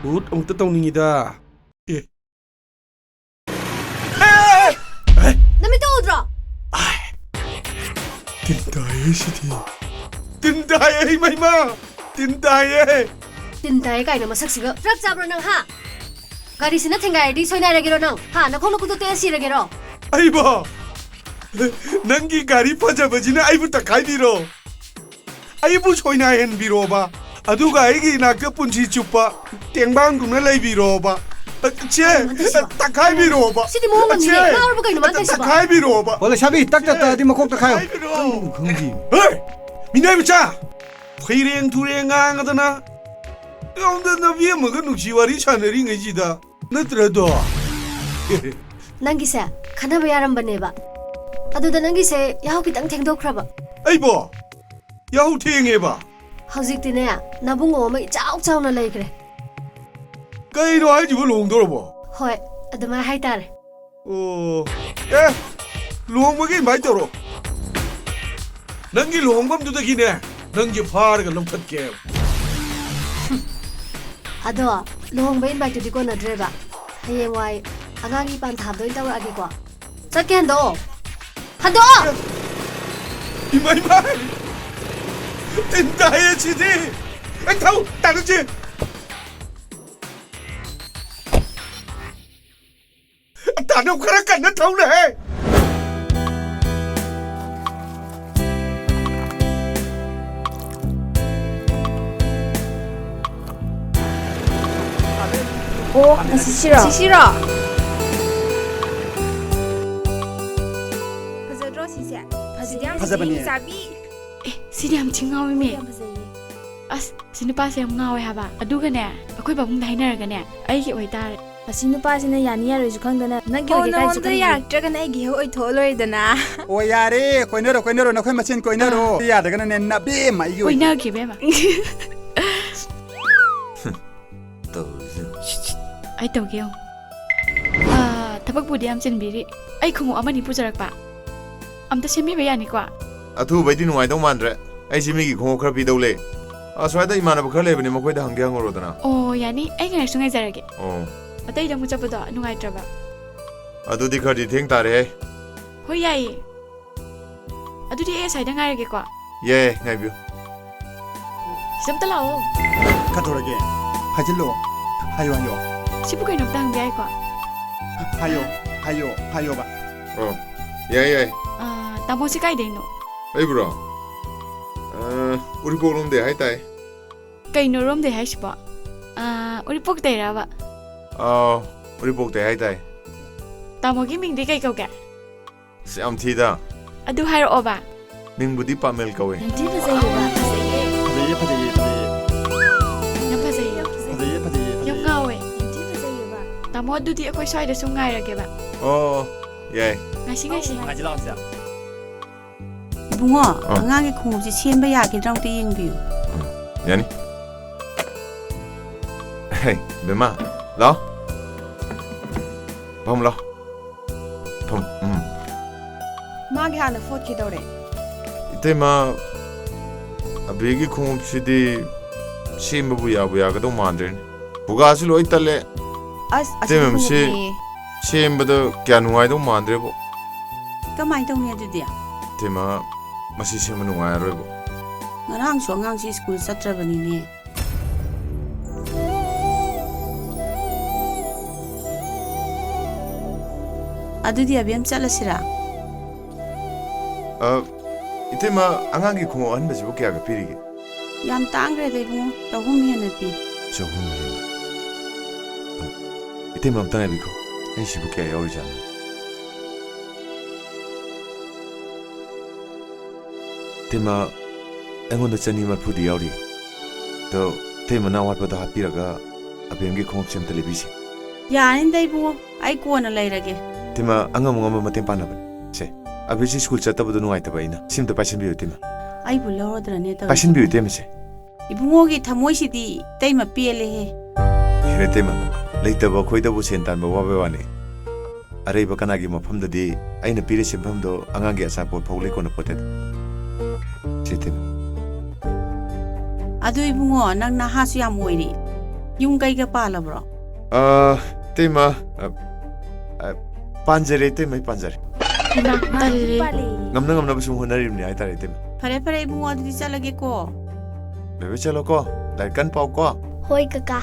ꯍꯨꯠ ꯑꯃꯨꯛꯇ ꯇꯧꯅꯤꯡꯉꯤꯗ꯫ ꯑꯦ꯫ ꯅꯃꯤꯠꯇ ꯎꯗ꯭ꯔꯣ? ꯇꯤꯟ ꯇꯥꯏꯌꯦ ꯁꯤꯗꯤ꯫ ꯇꯤꯟ ꯇꯥꯏꯌꯦ, ꯏꯃꯩꯃ! ꯇꯤꯟ ꯇꯥꯏꯌꯦ! ꯇꯤꯟ ꯇꯥꯏꯌꯦ ꯀꯥꯏꯅ ꯃꯁꯛꯁꯤꯒ꯫ ꯗ꯭ꯔꯛ ꯆꯥꯕ꯭ꯔꯣ ꯅꯪ, ꯍꯥ? ꯒꯥꯔꯤꯁꯤꯅ ꯊꯦꯡꯒꯥꯏꯔꯗꯤ ꯁꯣꯏꯅꯥꯏꯔꯒꯦꯔꯣ ꯅꯪ? ꯍꯥ? ꯅꯈꯣꯡ ꯅꯈꯨꯠꯇꯣ ꯇꯦꯛꯑ ꯁꯤꯔꯒꯦꯔꯣ? ꯑꯩꯕꯣ? ꯅꯪꯒꯤ ꯒꯥꯔꯤ ꯐꯖꯕꯁꯤꯅ ꯑꯩꯕꯨ ꯇꯛꯈꯥꯏꯕꯤꯔꯣ? ꯑꯩꯕꯨ ꯁꯣꯏꯅꯥꯏꯍꯟꯕꯤꯔꯣꯕ, ꯑꯗꯨꯒ ꯑꯩꯒꯤ ꯏꯅꯥꯛꯇ ꯄꯨꯟꯁꯤ ꯆꯨꯞꯄ ꯇꯦꯡꯕꯥꯡꯗꯨꯅ ꯂꯩꯕꯤꯔꯣꯕ꯫ ꯆꯦ, ꯃꯥꯅ ꯇꯧꯏꯁꯤꯕꯣ? ꯇꯛꯈꯥꯏꯕꯤꯔꯣꯕ꯫ ꯁꯤꯗꯤ ꯃꯑꯣꯡ ꯑꯃꯅꯤꯅꯦ꯫ ꯆꯦ, ꯉꯥꯎꯔꯕ ꯀꯩꯅꯣ ꯃꯥꯅ ꯇꯧꯏꯁꯤꯕꯣ? ꯇꯛꯈꯥꯏꯕꯤꯔꯣꯕ꯫ ꯍꯣ, ꯂꯩꯁꯥꯕꯤ, ꯇꯛ ꯇꯛ ꯇꯛꯑꯗꯤ ꯃꯀꯣꯛ ꯇꯛꯈꯥꯏꯌꯣ꯫ ꯇꯛꯈꯥꯏꯕꯤꯔꯣ꯫ ꯀꯔꯤꯅꯣ ꯈꯪꯗꯦ꯫ ꯍꯦ! ꯃꯤꯅꯥꯏ ꯃꯆꯥ! ꯐꯩꯔꯦꯡ ꯊꯨꯔꯦꯡ ꯉꯥꯡꯉꯗꯅ, ꯁꯣꯝꯗ ꯅꯕꯦꯝꯃꯒ ꯅꯨꯡꯁꯤ ꯋꯥꯔꯤ ꯁꯥꯟꯅꯔꯤꯉꯩꯁꯤꯗ꯫ ꯅꯠꯇ꯭ꯔꯗꯣ? ꯅꯪꯒꯤꯁꯦ ꯈꯟꯅꯕ ꯌꯥꯔꯝꯕꯅꯦꯕ꯫ ꯑꯗꯨꯗ ꯅꯪꯒꯤꯁꯦ ꯌꯥꯍꯧ ꯈꯤꯇꯪ ꯊꯦꯡꯗꯣꯛꯈ꯭ꯔꯕ꯫ ꯑꯩꯕꯣ? ꯌꯥꯍꯧ ꯊꯦꯡꯉꯦꯕ? ꯍꯧꯖꯤꯛꯇꯤꯅꯦ, ꯅꯕꯨꯡꯉꯣ ꯑꯃ ꯏꯆꯥꯎ ꯆꯥꯎꯅ ꯂꯩꯈ꯭ꯔꯦ꯫ ꯀꯩꯅꯣ ꯍꯥꯏꯁꯤꯕꯨ, ꯂꯨꯍꯣꯡꯗꯣꯔꯕꯣ? ꯍꯣꯏ, ꯑꯗꯨꯃꯥꯏꯅ ꯍꯥꯏꯇꯥꯔꯦ꯫ ꯑꯣ, ꯑꯦ, ꯂꯨꯍꯣꯡꯕꯒꯤ invite ꯇꯧꯔꯣ꯫ ꯅꯪꯒꯤ ꯂꯨꯍꯣꯡꯐꯝꯗꯨꯗꯒꯤꯅꯦ, ꯅꯪꯁꯦ ꯐꯥꯔꯒ ꯂꯧꯊꯠꯀꯦ꯫ ꯑꯗꯣ, ꯂꯨꯍꯣꯡꯕ invite ꯇꯨꯗꯤ ꯀꯣꯟꯅꯗ꯭ꯔꯦꯕ꯫ ꯍꯌꯦꯡꯋꯥꯏ ꯑꯉꯥꯡꯒꯤ ꯄꯥꯟ ꯊꯥꯕꯗ ꯑꯣꯏꯅ ꯇꯧꯔꯛꯑꯒꯦꯀꯣ꯫ ꯆꯠꯀꯦ ꯍꯟꯗꯣꯛꯑꯣ꯫ ꯍꯟꯗꯣꯛꯑꯣ! ꯏꯃꯥ, ꯏꯃꯥ! ꯇꯤꯟ ꯇꯥꯏꯌꯦ ꯁꯤꯗꯤ! ꯑꯩ ꯊꯧ, ꯇꯥꯟꯅꯁꯤ! ꯇꯥꯅꯧ ꯈꯔ ꯀꯟꯅ ꯊꯧꯅꯦꯍꯦ! ꯑꯣ, ꯑꯁꯤ ꯁꯤꯔꯣ? ꯑꯁꯤ ꯁꯤꯔꯣ? ꯐꯖꯗ꯭ꯔꯣ ꯁꯤꯁꯦ? ꯐꯖꯩ꯫ ꯁꯤꯗꯤ ꯌꯥꯝ ꯐꯖꯕꯅꯦ꯫ ꯐꯖꯩ, ꯆꯥꯕꯤ꯫ ꯑꯦ, ꯁꯤꯗꯤ ꯌꯥꯝ ꯊꯤ ꯉꯥꯎꯋꯤꯃꯦ꯫ ꯌꯥꯝ ꯐꯖꯩꯌꯦ꯫ ꯑꯁ, ꯁꯤ ꯅꯨꯄꯥꯁꯦ ꯌꯥꯝ ꯉꯥꯎꯋꯦ ꯍꯥꯏꯕ꯫ ꯑꯗꯨꯒꯅꯦ, ꯑꯩꯈꯣꯏ ꯄꯥꯕꯨꯡꯗ ꯍꯥꯏꯅꯔꯒꯅꯦ, ꯑꯩꯒꯤ ꯑꯣꯏꯇꯥꯔꯦ꯫ ꯑꯁꯤ ꯅꯨꯄꯥꯁꯤꯅ ꯌꯥꯅꯤ ꯌꯥꯔꯣꯏꯁꯨ ꯈꯪꯗꯅ ꯅꯪꯒꯤ ꯑꯣ, ꯑꯣꯏꯒꯦ ꯀꯥꯏꯁꯨ ꯅꯉꯣꯟꯗ ꯈꯪꯗꯦ꯫ ꯌꯥꯔꯛꯇ꯭ꯔꯒꯅ ꯑꯩꯒꯤ ꯍꯦꯛ ꯑꯣꯏꯊꯣꯛꯑ ꯂꯣꯏꯔꯦꯗꯅ꯫ ꯑꯣ, ꯌꯥꯔꯦ, ꯀꯣꯏꯅꯔꯣ, ꯀꯣꯏꯅꯔꯣ, ꯅꯈꯣꯏ ꯃꯁꯦꯟ ꯀꯣꯏꯅꯔꯣ꯫ ꯑꯥ꯫ ꯌꯥꯗ꯭ꯔꯒꯅꯅꯦ, ꯅꯕꯦꯝꯃ ꯑꯩꯒꯤ ꯑꯣꯏꯒꯦ꯫ ꯀꯣꯏꯅꯈꯤꯕ ꯏꯕꯦꯝꯃ꯫ ꯇꯧꯔꯤꯁꯦ꯫ ꯑꯩ ꯇꯧꯒꯦ ꯌꯦꯡꯉꯨ꯫ ꯑꯥ, ꯊꯕꯛꯄꯨꯗꯤ ꯌꯥꯝ ꯆꯤꯟꯕꯤꯔꯤ꯫ ꯑꯩ ꯈꯣꯡꯎꯞ ꯑꯃꯅꯤ ꯄꯨꯖꯔꯛꯄ꯫ ꯑꯝꯇ ꯁꯦꯝꯕꯤꯕ ꯌꯥꯅꯤꯀꯣ? ꯑꯊꯨꯕꯩꯗꯤ ꯅꯨꯡꯉꯥꯏꯗꯧ ꯃꯥꯟꯗ꯭ꯔꯦ꯫ ꯑꯩꯁꯦ ꯃꯤꯒꯤ ꯈꯣꯡꯎꯞ ꯈꯔ ꯄꯤꯗꯧ ꯂꯩ꯫ ꯑꯁ꯭ꯋꯥꯏꯗ ꯏꯃꯥꯟꯅꯕ ꯈꯔ ꯂꯩꯕꯅꯦ, ꯃꯈꯣꯏꯗ ꯍꯪꯒꯦ ꯍꯪꯉꯨꯔꯣꯗꯅ꯫ ꯑꯣ, ꯌꯥꯅꯤ, ꯑꯩ ꯉꯥꯏꯔꯁꯨ ꯉꯥꯏꯖꯔꯒꯦ꯫ ꯑꯣ꯫ ꯑꯇꯩꯗ ꯑꯃꯨꯛ ꯆꯠꯄꯗꯣ ꯅꯨꯡꯉꯥꯏꯇ꯭ꯔꯕ? ꯑꯗꯨꯗꯤ ꯈꯔꯗꯤ ꯊꯦꯡ ꯇꯥꯔꯦꯍꯦ꯫ ꯍꯣꯏ, ꯌꯥꯏꯌꯦ꯫ ꯑꯗꯨꯗꯤ ꯑꯩ ꯑꯁ꯭ꯋꯥꯏꯗ ꯉꯥꯏꯔꯒꯦꯀꯣ꯫ ꯌꯥꯏ, ꯉꯥꯏꯕꯤꯌꯨ꯫ ꯁꯤꯗ ꯑꯝꯇ ꯂꯥꯛꯑꯣ꯫ ꯀꯩꯗꯧꯔꯒꯦ? ꯍꯥꯏꯖꯤꯜꯂꯣ꯫ ꯍꯥꯏꯌꯣ, ꯍꯥꯏꯌꯣ꯫ ꯁꯤꯕꯨ ꯀꯩꯅꯣꯝꯇ ꯍꯪꯕ ꯌꯥꯏꯀꯣ? ꯍꯥꯏꯌꯣ, ꯍꯥꯏꯌꯣ, ꯍꯥꯏꯌꯣꯕ꯫ ꯑꯣ, ꯌꯥꯏ, ꯌꯥꯏ꯫ ꯑꯥ, ꯇꯥꯃꯣꯁꯤ ꯀꯥꯏꯗꯩꯅꯣ? ꯑꯩꯕꯨꯔꯣ? ꯑꯥ, ꯎꯔꯤꯄꯣꯛꯂꯣꯝꯗꯩ ꯍꯥꯏ ꯇꯥꯏ꯫ ꯀꯩꯅꯣ ꯔꯣꯝꯗꯩ ꯍꯥꯏꯁꯤꯕꯣ? ꯑꯥ, ꯎꯔꯤꯄꯣꯛꯇꯩꯔꯕ? ꯑꯥ, ꯎꯔꯤꯄꯣꯛꯇꯩ ꯍꯥꯏ ꯇꯥꯏ꯫ ꯇꯥꯃꯣꯒꯤ ꯃꯤꯡꯗꯤ ꯀꯩ ꯀꯧꯒꯦ? ꯑꯁ, ꯌꯥꯝ ꯊꯤꯗ꯫ ꯑꯗꯨ ꯍꯥꯏꯔꯛꯑꯣꯕ꯫ ꯃꯤꯡꯕꯨꯗꯤ ꯄꯥꯃꯦꯜ ꯀꯧꯋꯦ꯫ ꯌꯥꯝ ꯊꯤ ꯐꯖꯩꯌꯦꯕ꯫ ꯐꯖꯩꯌꯦ꯫ ꯐꯖꯩꯌꯦ, ꯐꯖꯩꯌꯦ, ꯐꯖꯩꯌꯦ꯫ ꯌꯥꯝ ꯐꯖꯩꯌꯦ꯫ ꯐꯖꯩꯌꯦ, ꯐꯖꯩꯌꯦ, ꯌꯥꯝ ꯐꯖꯩꯌꯦ꯫ ꯉꯥꯎꯋꯦ꯫ ꯌꯥꯝ ꯊꯤ ꯐꯖꯩꯌꯦꯕ꯫ ꯇꯥꯃꯣ, ꯑꯗꯨꯗꯤ ꯑꯩꯈꯣꯏ ꯁ꯭ꯋꯥꯏꯗ ꯁꯨꯝ ꯉꯥꯏꯔꯒꯦꯕ꯫ ꯑꯣ, ꯌꯥꯏ꯫ ꯉꯥꯏꯁꯤ, ꯉꯥꯏꯁꯤ꯫ ꯉꯥꯏꯁꯤ ꯂꯥꯛꯑꯣꯁꯦ꯫ ꯏꯕꯨꯡꯉꯣ, ꯑꯥ꯫ ꯑꯉꯥꯡꯒꯤ ꯈꯣꯡꯎꯞꯁꯦ ꯁꯦꯝꯕ ꯌꯥꯒꯗ꯭ꯔꯥ ꯑꯝꯇ ꯌꯦꯡꯕꯤꯌꯨ꯫ ꯎꯝ, ꯌꯥꯅꯤ꯫ ꯍꯦ, ꯕꯦꯝꯃ, ꯂꯥꯎ꯫ ꯐꯝ ꯂꯥꯎ꯫ ꯐꯝ, ꯎꯝ꯫ ꯃꯥꯒꯤ ꯍꯥꯟꯅ ꯐꯣꯠꯈꯤꯗꯧꯔꯦ꯫ ꯏꯇꯩꯃ, ꯑꯕꯦꯒꯤ ꯈꯣꯡꯎꯞꯁꯤꯗꯤ ꯁꯦꯝꯕꯕꯨ ꯌꯥꯕꯨ ꯌꯥꯒꯗꯧ ꯃꯥꯟꯗ꯭ꯔꯦꯅꯦ꯫ ꯈꯨꯒꯥꯁꯨ ꯂꯣꯏ ꯇꯠꯂꯦ꯫ ꯑꯁ, ꯑꯁꯤ ꯏꯇꯩꯃ, ꯃꯁꯤ ꯈꯣꯡꯎꯞꯅꯦꯌꯦ꯫ ꯁꯦꯝꯕꯗ ꯀꯌꯥ ꯅꯨꯡꯉꯥꯏꯗꯧ ꯃꯥꯟꯗ꯭ꯔꯦꯕꯣ꯫ ꯀꯃꯥꯏꯅ ꯇꯧꯅꯤ ꯑꯗꯨꯗꯤ? ꯏꯇꯩꯃ, ꯃꯁꯤ ꯁꯦꯝꯕ ꯅꯨꯡꯉꯥꯏꯔꯔꯣꯏꯕꯣ꯫ ꯉꯔꯥꯡꯁꯨ ꯑꯉꯥꯡꯁꯤ ꯁ꯭ꯀꯨꯜ ꯆꯠꯇ꯭ꯔꯕꯅꯤꯅꯦ꯫ ꯑꯗꯨꯗꯤ ꯑꯕꯦꯝ ꯆꯠꯂꯁꯤꯔꯥ? ꯑ, ꯏꯇꯩꯃ, ꯑꯉꯥꯡꯒꯤ ꯈꯣꯡꯎꯞ ꯑꯍꯟꯕꯁꯤꯕꯨ ꯀꯌꯥꯒ ꯄꯤꯔꯤꯒꯦ? ꯌꯥꯝ ꯇꯥꯡꯈ꯭ꯔꯦꯗ ꯏꯕꯨꯡꯉꯣ, ꯆꯍꯨꯝ ꯍꯦꯟꯅ ꯄꯤ꯫ ꯆꯍꯨꯝ ꯍꯦꯟꯅ? ꯑ, ꯏꯇꯩꯃ, ꯑꯝꯇ ꯉꯥꯏꯕꯤꯈꯣ, ꯑꯩ ꯁꯤꯕꯨ ꯀꯌꯥ ꯌꯥꯎꯔꯤꯖꯥꯠꯅꯣ? ꯏꯇꯩꯃ, ꯑꯩꯉꯣꯟꯗ ꯆꯅꯤ ꯃꯔꯐꯨꯗꯤ ꯌꯥꯎꯔꯤ꯫ ꯑꯗꯣ ꯏꯇꯩꯃꯅ ꯑꯋꯥꯠꯄꯗꯣ ꯍꯥꯞꯄꯤꯔꯒ ꯑꯕꯦꯝꯒꯤ ꯈꯣꯡꯎꯞꯁꯦ ꯑꯝꯇ ꯂꯩꯕꯤꯁꯦ꯫ ꯌꯥꯔꯅꯤꯗ ꯏꯕꯨꯡꯉꯣ, ꯑꯩ ꯀꯣꯟꯅ ꯂꯩꯔꯒꯦ꯫ ꯏꯇꯩꯃ, ꯑꯉꯝ ꯑꯉꯝꯕ ꯃꯇꯦꯡ ꯄꯥꯡꯅꯕꯅꯦ꯫ ꯁꯦ, ꯑꯕꯦꯁꯤ ꯁ꯭ꯀꯨꯜ ꯆꯠꯇꯕꯗꯣ ꯅꯨꯡꯉꯥꯏꯇꯕ ꯑꯩꯅ꯫ ꯁꯤ ꯑꯝꯇ ꯄꯥꯏꯁꯟꯕꯤꯌꯨ ꯏꯇꯩꯃ꯫ ꯑꯩꯕꯨ ꯂꯧꯔꯗ꯭ꯔꯅꯦ ꯇꯧꯔꯤꯁꯦ? ꯄꯥꯏꯁꯟꯕꯤꯌꯨ ꯏꯇꯩꯃꯁꯦ꯫ ꯏꯕꯨꯡꯉꯣꯒꯤ ꯊꯃꯣꯏꯁꯤꯗꯤ ꯏꯇꯩꯃ ꯄꯦꯜꯂꯦꯍꯦ꯫ ꯍꯦꯔꯥ ꯏꯇꯩꯃ, ꯂꯩꯇꯕ ꯑꯩꯈꯣꯏꯗꯕꯨ ꯁꯦꯟ ꯇꯥꯟꯕ ꯋꯥꯕꯩ ꯋꯥꯅꯤ꯫ ꯑꯔꯩꯕ ꯀꯅꯥꯒꯤ ꯃꯐꯝꯗꯗꯤ ꯑꯩꯅ ꯄꯤꯔꯤ ꯁꯦꯟꯐꯝꯗꯣ ꯑꯉꯥꯡꯒꯤ ꯑꯆꯥꯄꯣꯠ ꯐꯥꯎ ꯂꯩꯀꯣꯟꯅ ꯄꯣꯠꯇꯦꯗ꯫ ꯁꯤ ꯏꯇꯩꯃ꯫ ꯑꯗꯨ ꯏꯕꯨꯡꯉꯣ, ꯅꯪ ꯅꯍꯥꯁꯨ ꯌꯥꯝ ꯑꯣꯏꯔꯤ꯫ ꯌꯨꯝ ꯀꯩꯒ ꯄꯥꯜꯂꯕ꯭ꯔꯣ? ꯑ, ꯏꯇꯩꯃ, ꯑ, ꯑ, ꯄꯥꯟꯖꯔꯦ, ꯏꯇꯩꯃ, ꯑꯩ ꯄꯥꯟꯖꯔꯦ꯫ ꯏꯃꯥ, ꯇꯜꯂꯦ꯫ ꯉꯝꯅ ꯉꯝꯅꯕ ꯁꯨꯝ ꯍꯣꯠꯅꯔꯤꯕꯅꯤ ꯍꯥꯏꯇꯥꯔꯦ, ꯏꯇꯩꯃ꯫ ꯐꯔꯦ, ꯐꯔꯦ, ꯏꯕꯨꯡꯉꯣ, ꯑꯗꯨꯗꯤ ꯆꯠꯂꯒꯦꯀꯣ꯫ ꯕꯦꯕꯤ, ꯆꯠꯂꯣꯀꯣ꯫ ꯂꯥꯏꯔꯤꯛ ꯀꯟꯅ ꯄꯥꯎꯀꯣ꯫ ꯍꯣꯏ, ꯀꯀꯥ꯫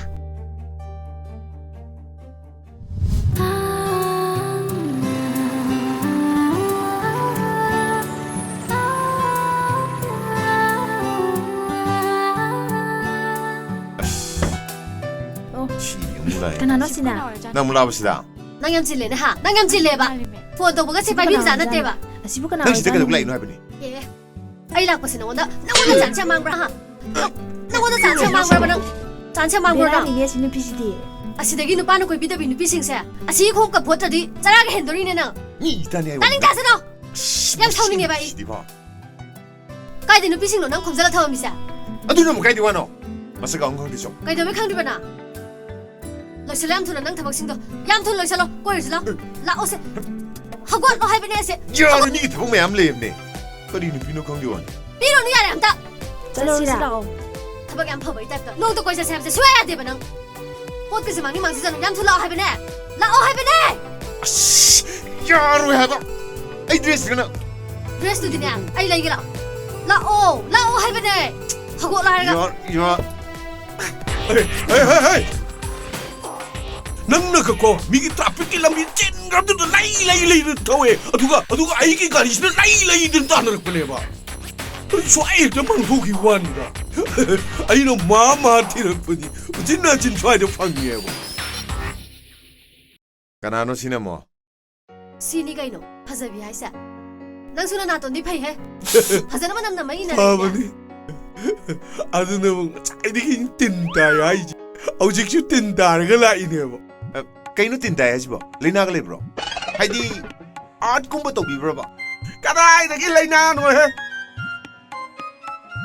ꯑꯣ꯫ ꯁꯤ ꯑꯃꯨꯛ ꯂꯥꯛꯑꯦ꯫ ꯀꯅꯥꯅꯣ ꯁꯤꯅ? ꯅꯪ ꯑꯃꯨꯛ ꯂꯥꯛꯑꯕ ꯁꯤꯗ? ꯅꯪ ꯌꯥꯝ ꯆꯤꯜꯂꯦꯅꯦ, ꯍꯥ? ꯅꯪ ꯌꯥꯝ ꯆꯤꯜꯂꯦꯕ꯫ ꯐꯣꯟ ꯇꯧꯕꯒ ꯁꯤ ꯄꯥꯏꯕꯤꯕꯖꯥꯠ ꯅꯠꯇꯦꯕ꯫ ꯑꯁꯤꯕꯨ ꯀꯅꯥ ꯅꯪ ꯁꯤꯗ ꯀꯩꯗꯧꯕ ꯑꯣꯏꯖꯥꯠꯅꯣ? ꯂꯥꯛꯏꯅꯣ ꯍꯥꯏꯕꯅꯤ? ꯑꯦ, ꯑꯩ ꯂꯥꯛꯄꯁꯦ ꯅꯉꯣꯟꯗ, ꯅꯉꯣꯟꯗ ꯆꯥꯟꯁ ꯌꯥꯝ ꯃꯥꯡꯕ꯭ꯔꯥ, ꯍꯥ? ꯅꯪꯉꯣꯟꯗ ꯆꯥꯟꯁ ꯌꯥꯝ ꯃꯥꯡꯕ꯭ꯔꯕ ꯅꯪ? ꯆꯥꯟꯁ ꯌꯥꯝ ꯃꯥꯡꯕ꯭ꯔꯣ ꯅꯪ? ꯕꯦꯔꯥꯅꯤꯅꯦ ꯑꯁꯤ ꯅꯨꯄꯤꯁꯤꯗꯤ꯫ ꯑꯁꯤꯗꯒꯤ ꯅꯨꯄꯥꯅ ꯀꯣꯏꯕꯤꯗꯕꯤ ꯅꯨꯄꯤꯁꯤꯡꯁꯦ, ꯑꯁꯤꯒꯤ ꯈꯣꯡꯎꯞꯀ ꯐꯣꯠꯇ꯭ꯔꯗꯤ ꯆꯔꯥꯒ ꯍꯦꯟꯗꯣꯔꯤꯅꯦ ꯅꯪ꯫ ꯃꯤ ꯇꯥꯅꯤ ꯍꯥꯏꯕ꯫ ꯇꯥꯅꯤꯡꯗꯦ ꯑꯁꯤꯗꯣ꯫ ꯑꯁ, ꯌꯥꯝ ꯁꯥꯎꯅꯤꯡꯉꯦꯕ ꯑꯩ꯫ ꯁꯤꯗꯤꯕ꯫ ꯀꯥꯏꯗ ꯅꯨꯄꯤꯁꯤꯡꯅꯣ ꯅꯪ ꯈꯣꯝꯖꯜꯂ ꯊꯝꯃꯝꯃꯤꯁꯦ? ꯑꯗꯨꯅ ꯑꯃꯨꯛ ꯀꯥꯏꯗꯩ ꯋꯥꯅꯣ? ꯃꯁꯛ ꯑꯃꯨꯛ ꯈꯪꯗꯦ ꯆꯣ꯫ ꯀꯩꯗꯧꯕꯩ ꯈꯪꯗ꯭ꯔꯤꯕ ꯅꯪ? ꯂꯣꯏꯁꯤꯜꯂꯣ ꯌꯥꯝ ꯊꯨꯅ ꯅꯪ ꯊꯕꯛꯁꯤꯡꯗꯣ꯫ ꯌꯥꯝ ꯊꯨꯅ ꯂꯣꯏꯁꯤꯜꯂꯣ꯫ ꯀꯣꯏꯔꯨꯁꯤ ꯂꯥꯎ꯫ ꯂꯥꯛꯑꯣꯁꯦ꯫ ꯍꯧꯒꯠꯂꯣ ꯍꯥꯏꯕꯅꯦ ꯑꯁꯦ꯫ ꯌꯥꯔꯦ, ꯃꯤꯒꯤ ꯊꯕꯛ ꯃꯌꯥꯝ ꯂꯩꯌꯦꯕꯅꯦ꯫ ꯀꯔꯤ ꯅꯨꯄꯤꯅꯣ ꯈꯪꯗꯦ ꯋꯥꯅꯤ꯫ ꯄꯤꯔꯨꯅꯨ ꯌꯥꯔꯦ ꯑꯝꯇ꯫ ꯆꯠꯂꯁꯤ ꯂꯥꯛꯑꯣ꯫ ꯊꯕꯛ ꯌꯥꯝ ꯐꯕꯒꯤ ꯇꯥꯏꯞꯇ꯫ ꯅꯣꯡꯇ ꯀꯣꯏ ꯆꯠꯁꯦ ꯍꯥꯏꯕꯁꯦ ꯁꯨꯡꯌꯥ ꯌꯥꯗꯦꯕ ꯅꯪ꯫ ꯄꯣꯠꯀꯁꯦ ꯃꯥꯡꯅꯤꯡ ꯃꯥꯡꯖꯁꯅꯨ꯫ ꯌꯥꯝ ꯊꯨꯅ ꯂꯥꯛꯑꯣ ꯍꯥꯏꯕꯅꯦ꯫ ꯂꯥꯛꯑꯣ ꯍꯥꯏꯕꯅꯦ꯫ ꯑꯁ, ꯌꯥꯔꯣꯏ ꯍꯥꯏꯕ꯫ ꯑꯩ ꯗ꯭ꯔꯦꯁꯁꯤꯒꯅ꯫ ꯗ꯭ꯔꯦꯁꯇꯨꯗꯤꯅꯦ, ꯑꯩ ꯂꯩꯒꯦ ꯂꯥꯛꯑꯣ꯫ ꯂꯥꯛꯑꯣ, ꯂꯥꯛꯑꯣ ꯍꯥꯏꯕꯅꯦ꯫ ꯍꯧꯒꯠꯂꯣ ꯍꯥꯏꯔꯒ꯫ ꯌꯥꯔ-, ꯌꯥꯔ-, ꯍꯦ, ꯍꯦ, ꯍꯦ, ꯍꯦ! ꯅꯪꯅꯒꯀꯣ, ꯃꯤꯒꯤ ꯇ꯭ꯔꯥꯐꯤꯛꯀꯤ ꯂꯝꯕꯤ ꯆꯤꯟꯈ꯭ꯔꯕꯗꯨꯗ ꯂꯩ, ꯂꯩ, ꯂꯩꯅ ꯊꯧꯋꯦ꯫ ꯑꯗꯨꯒ, ꯑꯗꯨꯒ ꯑꯩꯒꯤ ꯒꯥꯔꯤꯁꯤꯅ ꯂꯩ, ꯂꯩꯗꯅ ꯇꯥꯟꯅꯔꯛꯄꯅꯦꯕ꯫ ꯑꯩ ꯁ꯭ꯋꯥꯏ ꯍꯦꯛꯇ ꯄꯥꯡꯊꯣꯛꯈꯤꯕ ꯋꯥꯅꯤꯗ꯫ ꯑꯩꯅ ꯃꯥ, ꯃꯥ ꯊꯤꯔꯛꯄꯅꯤ꯫ ꯎꯆꯤꯟ ꯅꯥꯆꯤꯟ ꯁ꯭ꯋꯥꯏꯗ ꯐꯪꯉꯦꯕ꯫ ꯀꯅꯥꯅꯣ ꯁꯤꯅ ꯑꯃꯨꯛ? ꯁꯤꯅꯤ ꯀꯩꯅꯣ ꯐꯖꯕꯤ ꯍꯥꯏꯁꯦ꯫ ꯅꯪꯁꯨ ꯅꯅꯥꯇꯣꯟꯗꯤ ꯐꯩꯍꯦ꯫ ꯐꯖꯅ ꯃꯅꯝ ꯅꯝꯃ ꯏꯟꯅꯔꯛꯏꯅꯦ꯫ ꯐꯕꯅꯤ꯫ ꯑꯗꯨꯅꯕꯨ ꯉꯁꯥꯏꯗꯒꯤ ꯇꯤꯟ ꯇꯥꯏ ꯍꯥꯏꯁꯦ꯫ ꯍꯧꯖꯤꯛꯁꯨ ꯇꯤꯟ ꯇꯥꯔꯒ ꯂꯥꯛꯏꯅꯦꯕ꯫ ꯑ, ꯀꯩꯅꯣ ꯇꯤꯟ ꯇꯥꯏ ꯍꯥꯏꯁꯤꯕꯣ? ꯂꯩꯅꯥꯒ ꯂꯩꯕ꯭ꯔꯣ? ꯍꯥꯏꯗꯤ, ꯑꯥꯔꯠꯀꯨꯝꯕ ꯇꯧꯕꯤꯕ꯭ꯔꯕ? ꯀꯗꯥꯏꯗꯒꯤ ꯂꯩꯅꯥꯅꯣꯍꯦ?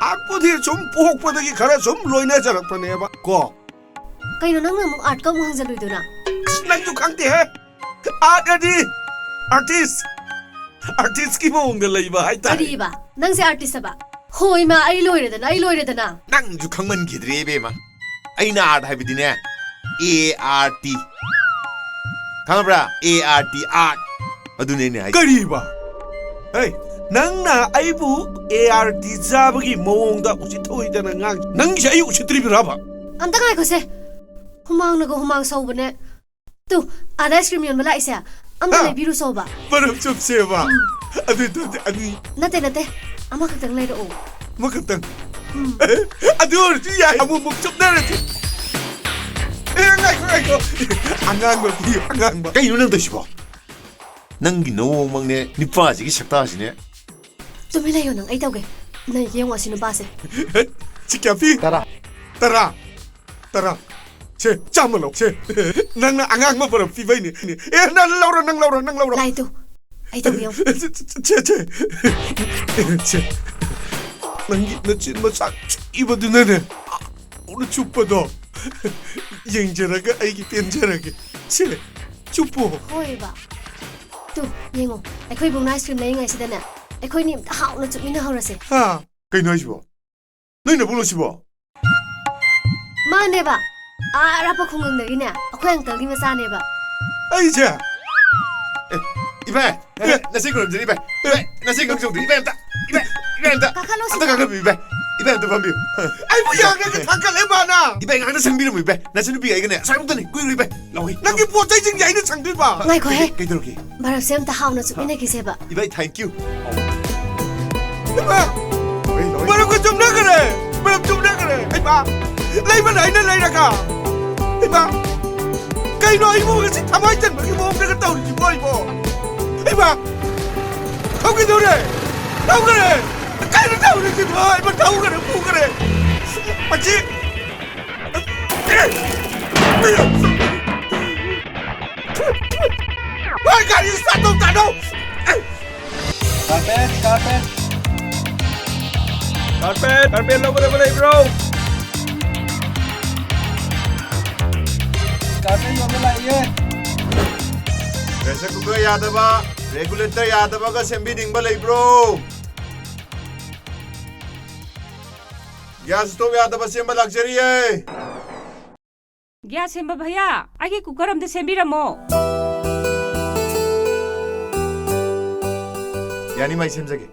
ꯑꯥꯔꯠꯄꯨꯗꯤ ꯁꯨꯝ ꯄꯣꯛꯄꯗꯒꯤ ꯈꯔ ꯁꯨꯝ ꯂꯣꯏꯅꯖꯔꯛꯄꯅꯦꯕ ꯀꯣ꯫ ꯀꯩꯅꯣ ꯅꯪꯅ ꯑꯃꯨꯛ ꯑꯥꯔꯠꯀ ꯑꯃꯨꯛ ꯍꯪꯖꯜꯂꯨꯏꯗꯨꯅ? ꯑꯁ, ꯅꯪꯁꯨ ꯈꯪꯗꯦꯍꯦ꯫ ꯑꯥꯔꯠ ꯑꯗꯤ ꯑꯥꯔꯇꯤꯁ꯫ ꯑꯥꯔꯇꯤꯁꯀꯤ ꯃꯑꯣꯡꯗ ꯂꯩꯕ ꯍꯥꯏꯇꯥꯔꯦ꯫ ꯀꯔꯤꯕ? ꯅꯪꯁꯦ ꯑꯥꯔꯇꯤꯁ ꯍꯥꯏꯕ? ꯍꯣ ꯏꯃꯥ, ꯑꯩ ꯂꯣꯏꯔꯦꯗꯅ, ꯑꯩ ꯂꯣꯏꯔꯦꯗꯅ꯫ ꯅꯪꯁꯨ ꯈꯪꯃꯟꯈꯤꯗ꯭ꯔꯦ ꯏꯕꯦꯝꯃ꯫ ꯑꯩꯅ ꯑꯥꯔꯠ ꯍꯥꯏꯕꯗꯤꯅꯦ, ꯑꯦ ꯑꯥꯔ ꯇꯤ꯫ ꯈꯪꯉꯕ꯭ꯔꯥ? A R T, art. ꯑꯗꯨꯅꯦ ꯑꯩꯅ ꯍꯥꯏꯁꯦ꯫ ꯀꯔꯤꯕ? ꯍꯦ, ꯅꯪꯅ ꯑꯩꯕꯨ ꯑꯦ ꯑꯥꯔ ꯇꯤ ꯆꯥꯕꯒꯤ ꯃꯑꯣꯡꯗ ꯎꯁꯤꯠ ꯊꯑꯣꯏꯗꯅ ꯉꯥꯡ-, ꯅꯪꯒꯤꯁꯦ ꯑꯩ ꯎꯁꯤꯠꯇ꯭ꯔꯤꯕ꯭ꯔꯕ? ꯑꯝꯇ ꯉꯥꯏꯈꯣꯁꯦ꯫ ꯍꯨꯃꯥꯡꯅꯒ ꯍꯨꯃꯥꯡ ꯁꯧꯕꯅꯦ꯫ ꯇꯨ, ꯑꯥꯗ ꯑꯥꯏꯁ ꯀ꯭ꯔꯤꯝ ꯌꯣꯟꯕ ꯂꯥꯛꯏꯁꯦ, ꯑꯝꯇ ꯍꯥ? ꯂꯩꯕꯤꯔꯨꯁꯣꯕ꯫ ꯕꯔꯞ ꯆꯨꯞꯁꯦꯕ꯫ ꯎꯝ꯫ ꯑꯗꯨ ꯑꯣꯏꯇꯥꯔꯗꯤ ꯑꯅꯤ꯫ ꯅꯠꯇꯦ, ꯅꯠꯇꯦ꯫ ꯑꯃꯈꯛꯇꯪ ꯂꯩꯔꯛꯑꯣ꯫ ꯑꯃꯈꯛꯇꯪ? ꯎꯝ꯫ ꯑꯗꯨ ꯑꯣꯏꯔꯁꯨ ꯌꯥꯏ, ꯑꯃꯨꯛꯃꯨꯛ ꯆꯨꯞꯅꯔꯁꯤ꯫ ꯑꯦ, ꯉꯥꯏꯈꯣ, ꯉꯥꯏꯈꯣ꯫ ꯑꯉꯥꯡꯕ ꯄꯤꯌꯨ, ꯑꯉꯥꯡꯕ꯫ ꯀꯩꯅꯣ ꯅꯪ ꯇꯧꯏꯁꯤꯕꯣ? ꯅꯪꯒꯤ ꯅꯑꯣꯡꯃꯛꯅꯦ, ꯅꯨꯄꯥꯁꯤꯒꯤ ꯁꯛꯇꯥꯁꯤꯅꯦ꯫ ꯇꯨꯃꯤꯟ ꯂꯩꯌꯣ ꯅꯪ, ꯑꯩ ꯇꯧꯒꯦ꯫ ꯅꯪ ꯌꯦꯡꯉꯣ ꯑꯁꯤ ꯅꯨꯄꯥꯁꯦ꯫ ꯁꯤ ꯀꯌꯥ ꯄꯤ? ꯇꯔꯥ꯫ ꯇꯔꯥ꯫ ꯇꯔꯥ꯫ ꯁꯦ, ꯆꯥꯝꯃ ꯂꯧ꯫ ꯁꯦ, ꯅꯪꯅ ꯑꯉꯥꯡꯕ ꯕꯔꯞ ꯄꯤꯕꯩꯅꯦ꯫ ꯑꯦ, ꯅꯪ ꯂꯧꯔꯣ, ꯅꯪ ꯂꯧꯔꯣ, ꯅꯪ ꯂꯧꯔꯣ꯫ ꯂꯥꯏ ꯇꯨ, ꯑꯩ ꯇꯧꯒꯦ ꯌꯦꯡꯉꯣ꯫ ꯁꯦ, ꯁꯦ, ꯁꯦ, ꯁꯦ꯫ ꯁꯦ꯫ ꯅꯪꯒꯤ ꯅꯆꯤꯟ ꯃꯆꯥ ꯊꯤꯕꯗꯨꯅꯅꯦ, ꯍꯥꯎꯅ ꯆꯨꯞꯄꯗꯣ꯫ ꯌꯦꯡꯖꯔꯒ ꯑꯩꯒꯤ ꯄꯦꯟꯖꯔꯒꯦ꯫ ꯁꯦ, ꯆꯨꯞꯄꯣ꯫ ꯍꯣꯏꯕ꯫ ꯇꯨ, ꯌꯦꯡꯉꯣ꯫ ꯑꯩꯈꯣꯏ ꯏꯕꯨꯡꯅ ꯑꯥꯏꯁ ꯀ꯭ꯔꯤꯝ ꯂꯩꯔꯤꯉꯩꯁꯤꯗꯅꯦ, ꯑꯩꯈꯣꯏꯅꯤ ꯑꯝꯇ ꯍꯥꯎꯅ ꯆꯨꯞꯃꯤꯟꯅꯍꯧꯔꯁꯦ꯫ ꯍꯥ? ꯀꯩꯅꯣ ꯍꯥꯏꯁꯤꯕꯣ? ꯅꯣꯏ ꯅꯕꯨꯡꯂꯣ ꯁꯤꯕꯣ? ꯃꯥꯅꯦꯕ꯫ ꯑꯥ ꯑꯔꯥꯞꯄ ꯈꯨꯡꯒꯪꯗꯒꯤꯅꯦ, ꯑꯩꯈꯣꯏ ꯑꯪꯀꯜꯒꯤ ꯃꯆꯥꯅꯦꯕ꯫ ꯑꯩꯁꯦ? ꯑꯦ, ꯏꯕꯥꯏ, ꯑꯦ, ꯅꯆꯤꯟ ꯈꯨꯔꯨꯝꯖꯔꯤ, ꯏꯕꯥꯏ꯫ ꯏꯕꯥꯏ, ꯅꯆꯤꯟ ꯈꯪ ꯆꯣꯡꯗ꯭ꯔꯤ, ꯏꯕꯥꯏ ꯑꯝꯇ, ꯏꯕꯥꯏ, ꯏꯕꯥꯏ ꯑꯝꯇ, ꯀꯥꯈꯠꯂꯣ ꯑꯝꯇ ꯁꯤꯗ꯫ ꯀꯥꯈꯠꯄꯤꯌꯨ, ꯏꯕꯥꯏ꯫ ꯏꯕꯥꯏ ꯑꯝꯇ ꯐꯝꯕꯤꯌꯨ꯫ ꯑꯩꯕꯨ ꯌꯥꯝꯅꯒ ꯊꯥꯡꯒꯠꯂꯦ ꯃꯥꯅ꯫ ꯏꯕꯥꯏ, ꯉꯥꯛꯇ ꯁꯪꯕꯤꯔꯝꯃꯨ, ꯏꯕꯥꯏ꯫ ꯅꯆꯟꯅꯨꯄꯤ ꯑꯩꯒꯅꯦ, ꯑꯁ꯭ꯋꯥꯏꯃꯨꯛꯇꯅꯤ, ꯀꯨꯏꯔꯣꯏ, ꯏꯕꯥꯏ꯫ ꯂꯥꯛꯑꯣꯍꯦ꯫ ꯅꯪꯒꯤ ꯄꯣꯠ ꯆꯩꯁꯤꯡꯁꯦ ꯑꯩꯅ ꯁꯪꯗꯣꯏꯕ꯫ ꯉꯥꯏꯈꯣꯍꯦ꯫ ꯀꯩꯗꯧꯔꯒꯦ? ꯕꯔꯞꯁꯦ ꯑꯝꯇ ꯍꯥꯎꯅ ꯆꯨꯞꯃꯤꯟꯅꯈꯤꯁꯦꯕ꯫ ꯏꯕꯥꯏ, thank you꯫ ꯏꯃꯥ! ꯂꯣꯏ, ꯂꯣꯏ꯫ ꯕꯔꯞꯀ ꯆꯨꯞꯅꯈ꯭ꯔꯦ! ꯕꯔꯞ ꯆꯨꯞꯅꯈ꯭ꯔꯦ! ꯏꯃꯥ! ꯂꯩꯕ ꯂꯩꯅ ꯂꯩꯔꯒ! ꯏꯃꯥ! ꯀꯩꯅꯣ ꯑꯩꯕꯨ ꯉꯁꯤ ꯊꯃꯥꯏ ꯆꯟꯕꯒꯤ ꯃꯑꯣꯡꯗꯒ ꯇꯧꯔꯤꯁꯤꯕꯣ ꯑꯩꯕꯣ? ꯏꯃꯥ! ꯊꯧꯈꯤꯗꯧꯔꯦ! ꯊꯧꯈ꯭ꯔꯦ! ꯀꯩꯅꯣ ꯇꯧꯔꯤꯁꯤꯕꯣ? ꯏꯃꯥ ꯊꯧꯈ꯭ꯔꯦ, ꯄꯨꯈ꯭ꯔꯦ! ꯃꯁꯤ ꯍꯣꯏ, ꯒꯥꯔꯤ start ꯇꯧ, ꯇꯥꯅꯧ! Carpet, carpet. Carpet, carpet ꯂꯧꯒꯗꯕ ꯂꯩꯕ꯭ꯔꯣ? Carpet ꯌꯣꯟꯕ ꯂꯥꯛꯏꯌꯦ꯫ Pressure cooker ꯌꯥꯗꯕ, regulator ꯌꯥꯗꯕꯒ ꯁꯦꯝꯕꯤꯅꯤꯡꯕ ꯂꯩꯕ꯭ꯔꯣ? ꯒ꯭ꯌꯥꯁ ꯁ꯭ꯇꯣꯞ ꯌꯥꯗꯕ ꯁꯦꯝꯕ ꯂꯥꯛꯆꯔꯤꯌꯦ꯫ ꯒ꯭ꯌꯥꯁ ꯁꯦꯝꯕ ꯚꯩꯌꯥ, ꯑꯩꯒꯤ ꯀꯨꯀꯔ ꯑꯝꯇ ꯁꯦꯝꯕꯤꯔꯝꯃꯣ꯫ ꯌꯥꯅꯤ, ꯃꯥꯏ ꯁꯦꯝꯖꯒꯦ꯫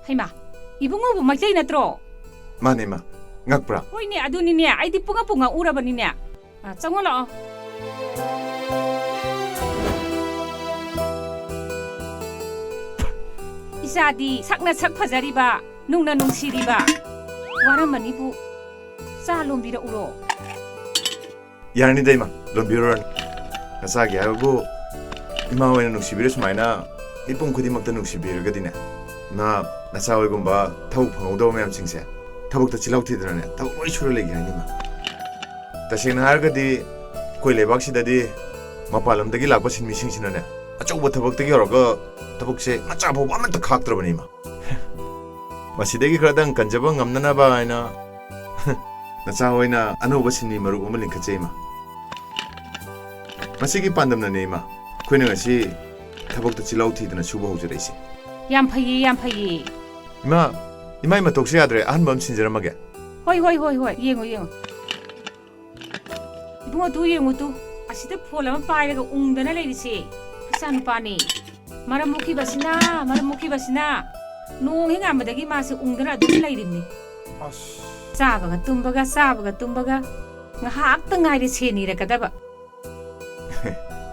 ꯍꯩꯃꯥ, ꯏꯕꯨꯡꯉꯣꯕꯨ ꯃꯩꯇꯩ ꯅꯠꯇ꯭ꯔꯣ? ꯃꯥꯅꯦ, ꯃꯥ꯫ ꯉꯛꯄ꯭ꯔꯥ? ꯍꯣꯏꯅꯦ, ꯑꯗꯨꯅꯤꯅꯦ, ꯑꯩꯗꯤ ꯄꯨꯡꯉꯛꯄꯨ ꯉꯛꯎꯔꯕꯅꯤꯅꯦ꯫ ꯑ, ꯆꯪꯉꯣ ꯂꯥꯛꯑꯣ꯫ ꯏꯆꯥꯗꯤ ꯁꯛꯅ ꯁꯛ ꯐꯖꯔꯤꯕ, ꯅꯨꯡꯅ ꯅꯨꯡꯁꯤꯔꯤꯕ꯫ ꯋꯥꯔꯝꯃꯅꯤꯕꯨ꯫ ꯆꯥ ꯂꯣꯟꯕꯤꯔꯛꯎꯔꯣ? ꯌꯥꯔꯅꯤꯗ, ꯏꯃꯥ, ꯂꯣꯟꯕꯤꯔꯨꯔꯅꯨ꯫ ꯅꯆꯥꯒꯤ ꯍꯥꯏꯕꯕꯨ ꯏꯃꯥ ꯍꯣꯏꯅ ꯅꯨꯡꯁꯤꯕꯤꯔ ꯁꯨꯃꯥꯏꯅ ꯃꯤꯄꯨꯝ ꯈꯨꯗꯤꯡꯃꯛꯇ ꯅꯨꯡꯁꯤꯕꯤꯔꯒꯗꯤꯅꯦ, ꯏꯃꯥ, ꯅꯆꯥ ꯍꯣꯏꯒꯨꯝꯕ ꯊꯕꯛ ꯐꯪꯍꯧꯗꯕ ꯃꯌꯥꯝꯁꯤꯡꯁꯦ ꯊꯕꯛꯇ ꯆꯤꯜꯍꯥꯎ ꯊꯤꯗꯅꯅꯦ ꯊꯕꯛ ꯂꯣꯏ ꯁꯨꯔ ꯂꯩꯒꯦ ꯍꯥꯏꯅꯤ, ꯏꯃꯥ꯫ ꯇꯁꯦꯡꯅ ꯍꯥꯏꯔꯒꯗꯤ ꯑꯩꯈꯣꯏ ꯂꯩꯕꯥꯛꯁꯤꯗꯗꯤ ꯃꯄꯥꯟ ꯂꯝꯗꯒꯤ ꯂꯥꯛꯄ ꯁꯤꯟꯃꯤꯁꯤꯡꯁꯤꯅꯅꯦ ꯑꯆꯧꯕ ꯊꯕꯛꯇꯒꯤ ꯍꯧꯔꯒ ꯊꯕꯛꯁꯦ ꯃꯆꯥ ꯐꯥꯎꯕ ꯑꯃꯠꯇ ꯈꯥꯛꯇ꯭ꯔꯕꯅꯤ, ꯏꯃꯥ꯫ ꯃꯁꯤꯗꯒꯤ ꯈꯔꯗꯪ ꯀꯟꯖꯕ ꯉꯝꯅꯅꯕ ꯍꯥꯏꯅ ꯅꯆꯥ ꯍꯣꯏꯅ ꯑꯅꯧꯕ ꯁꯤꯟꯃꯤ ꯃꯔꯨꯞ ꯑꯃ ꯂꯤꯡꯈꯠꯆꯩ, ꯏꯃꯥ꯫ ꯃꯁꯤꯒꯤ ꯄꯥꯟꯗꯝꯅꯅꯦ, ꯏꯃꯥ, ꯑꯩꯈꯣꯏꯅ ꯉꯁꯤ ꯊꯕꯛꯇ ꯆꯤꯜꯍꯥꯎ ꯊꯤꯗꯅ ꯁꯨꯕ ꯍꯧꯖꯔꯛꯏꯁꯦ꯫ ꯌꯥꯝ ꯐꯩꯌꯦ, ꯌꯥꯝ ꯐꯩꯌꯦ꯫ ꯏꯃꯥ, ꯏꯃꯥꯏ ꯃꯇꯣꯛꯁꯦ ꯌꯥꯗ꯭ꯔꯦ, ꯑꯍꯟꯕ ꯑꯃ ꯁꯤꯟꯖꯔꯝꯃꯒꯦ꯫ ꯍꯣꯏ, ꯍꯣꯏ, ꯍꯣꯏ, ꯍꯣꯏ, ꯌꯦꯡꯉꯨ, ꯌꯦꯡꯉꯨ꯫ ꯏꯕꯨꯡꯉꯣ, ꯇꯨ ꯌꯦꯡꯉꯨ ꯇꯨ꯫ ꯑꯁꯤꯗ ꯐꯣꯟ ꯑꯃ ꯄꯥꯏꯔꯒ ꯎꯪꯗꯅ ꯂꯩꯔꯤꯁꯦ ꯏꯆꯥꯅꯨꯄꯥꯅꯤ꯫ ꯃꯔꯝ ꯃꯣꯛꯈꯤꯕꯁꯤꯅ, ꯃꯔꯝ ꯃꯣꯛꯈꯤꯕꯁꯤꯅ ꯅꯣꯡ ꯍꯦꯛ ꯉꯥꯟꯕꯗꯒꯤ ꯃꯥꯁꯦ ꯎꯪꯗꯅ ꯑꯗꯨꯝ ꯂꯩꯔꯤꯕꯅꯤ꯫ ꯑꯁ꯫ ꯆꯥꯕꯒ ꯇꯨꯝꯕꯒ, ꯆꯥꯕꯒ ꯇꯨꯝꯕꯒ꯫ ꯉꯥꯏꯍꯥꯛꯇ ꯉꯥꯏꯔꯦ ꯁꯦꯟ ꯅꯤꯔꯛꯀꯗꯕ꯫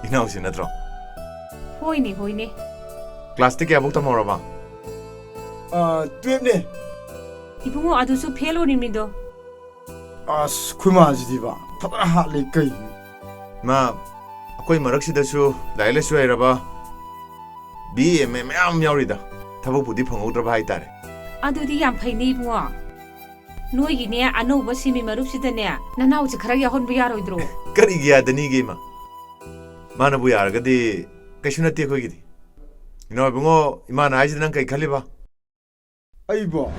ꯏꯅꯥꯎꯁꯤ ꯅꯠꯇ꯭ꯔꯣ? ꯍꯣꯏꯅꯦ, ꯍꯣꯏꯅꯦ꯫ ꯀ꯭ꯂꯥꯁꯇꯤ ꯀꯌꯥꯐꯧ ꯇꯝꯍꯧꯔꯕ? ꯑ, ꯇꯨꯌꯦꯜꯞꯅꯦ꯫ ꯏꯕꯨꯡꯉꯣ, ꯑꯗꯨꯁꯨ ꯐꯦꯜ ꯑꯣꯏꯔꯤꯃꯤꯗꯣ꯫ ꯑꯁ, ꯈꯣꯏꯃꯥꯁꯤꯗꯤꯕ ꯐꯖꯅ ꯍꯥꯠꯂꯦ ꯀꯩꯅꯣ꯫ ꯃꯥ ꯑꯩꯈꯣꯏ ꯃꯔꯛꯁꯤꯗꯁꯨ ꯂꯥꯏꯔꯤꯛ ꯂꯥꯏꯁꯨ ꯍꯩꯔꯕ ꯕꯤ ꯑꯦ ꯑꯦꯝ ꯑꯦ ꯃꯌꯥꯝ ꯌꯥꯎꯔꯤꯗ꯫ ꯊꯕꯛꯄꯨꯗꯤ ꯐꯪꯍꯧꯗ꯭ꯔꯕ ꯍꯥꯏꯇꯥꯔꯦ꯫ ꯑꯗꯨꯗꯤ ꯌꯥꯝ ꯐꯩꯅꯦ ꯏꯕꯨꯡꯉꯣ꯫ ꯅꯣꯏꯒꯤꯅꯦ ꯑꯅꯧꯕ ꯁꯤꯟꯃꯤ ꯃꯔꯨꯞꯁꯤꯗꯅꯦ ꯅꯅꯥꯎꯁꯦ ꯈꯔ ꯌꯥꯎꯍꯟꯕ ꯌꯥꯔꯣꯏꯗ꯭ꯔꯣ? ꯀꯔꯤꯒꯤ ꯌꯥꯗꯅꯤꯒꯦ, ꯏꯃꯥ? ꯃꯥꯅꯕꯨ ꯌꯥꯔꯒꯗꯤ ꯀꯩꯁꯨ ꯅꯠꯇꯦ ꯑꯩꯈꯣꯏꯒꯤꯗꯤ꯫ ꯏꯅꯥꯎ ꯏꯕꯨꯡꯉꯣ, ꯏꯃꯥꯅ ꯍꯥꯏꯁꯤꯗ ꯅꯪ ꯀꯩ ꯈꯜꯂꯤꯕ? ꯑꯩꯕꯣ?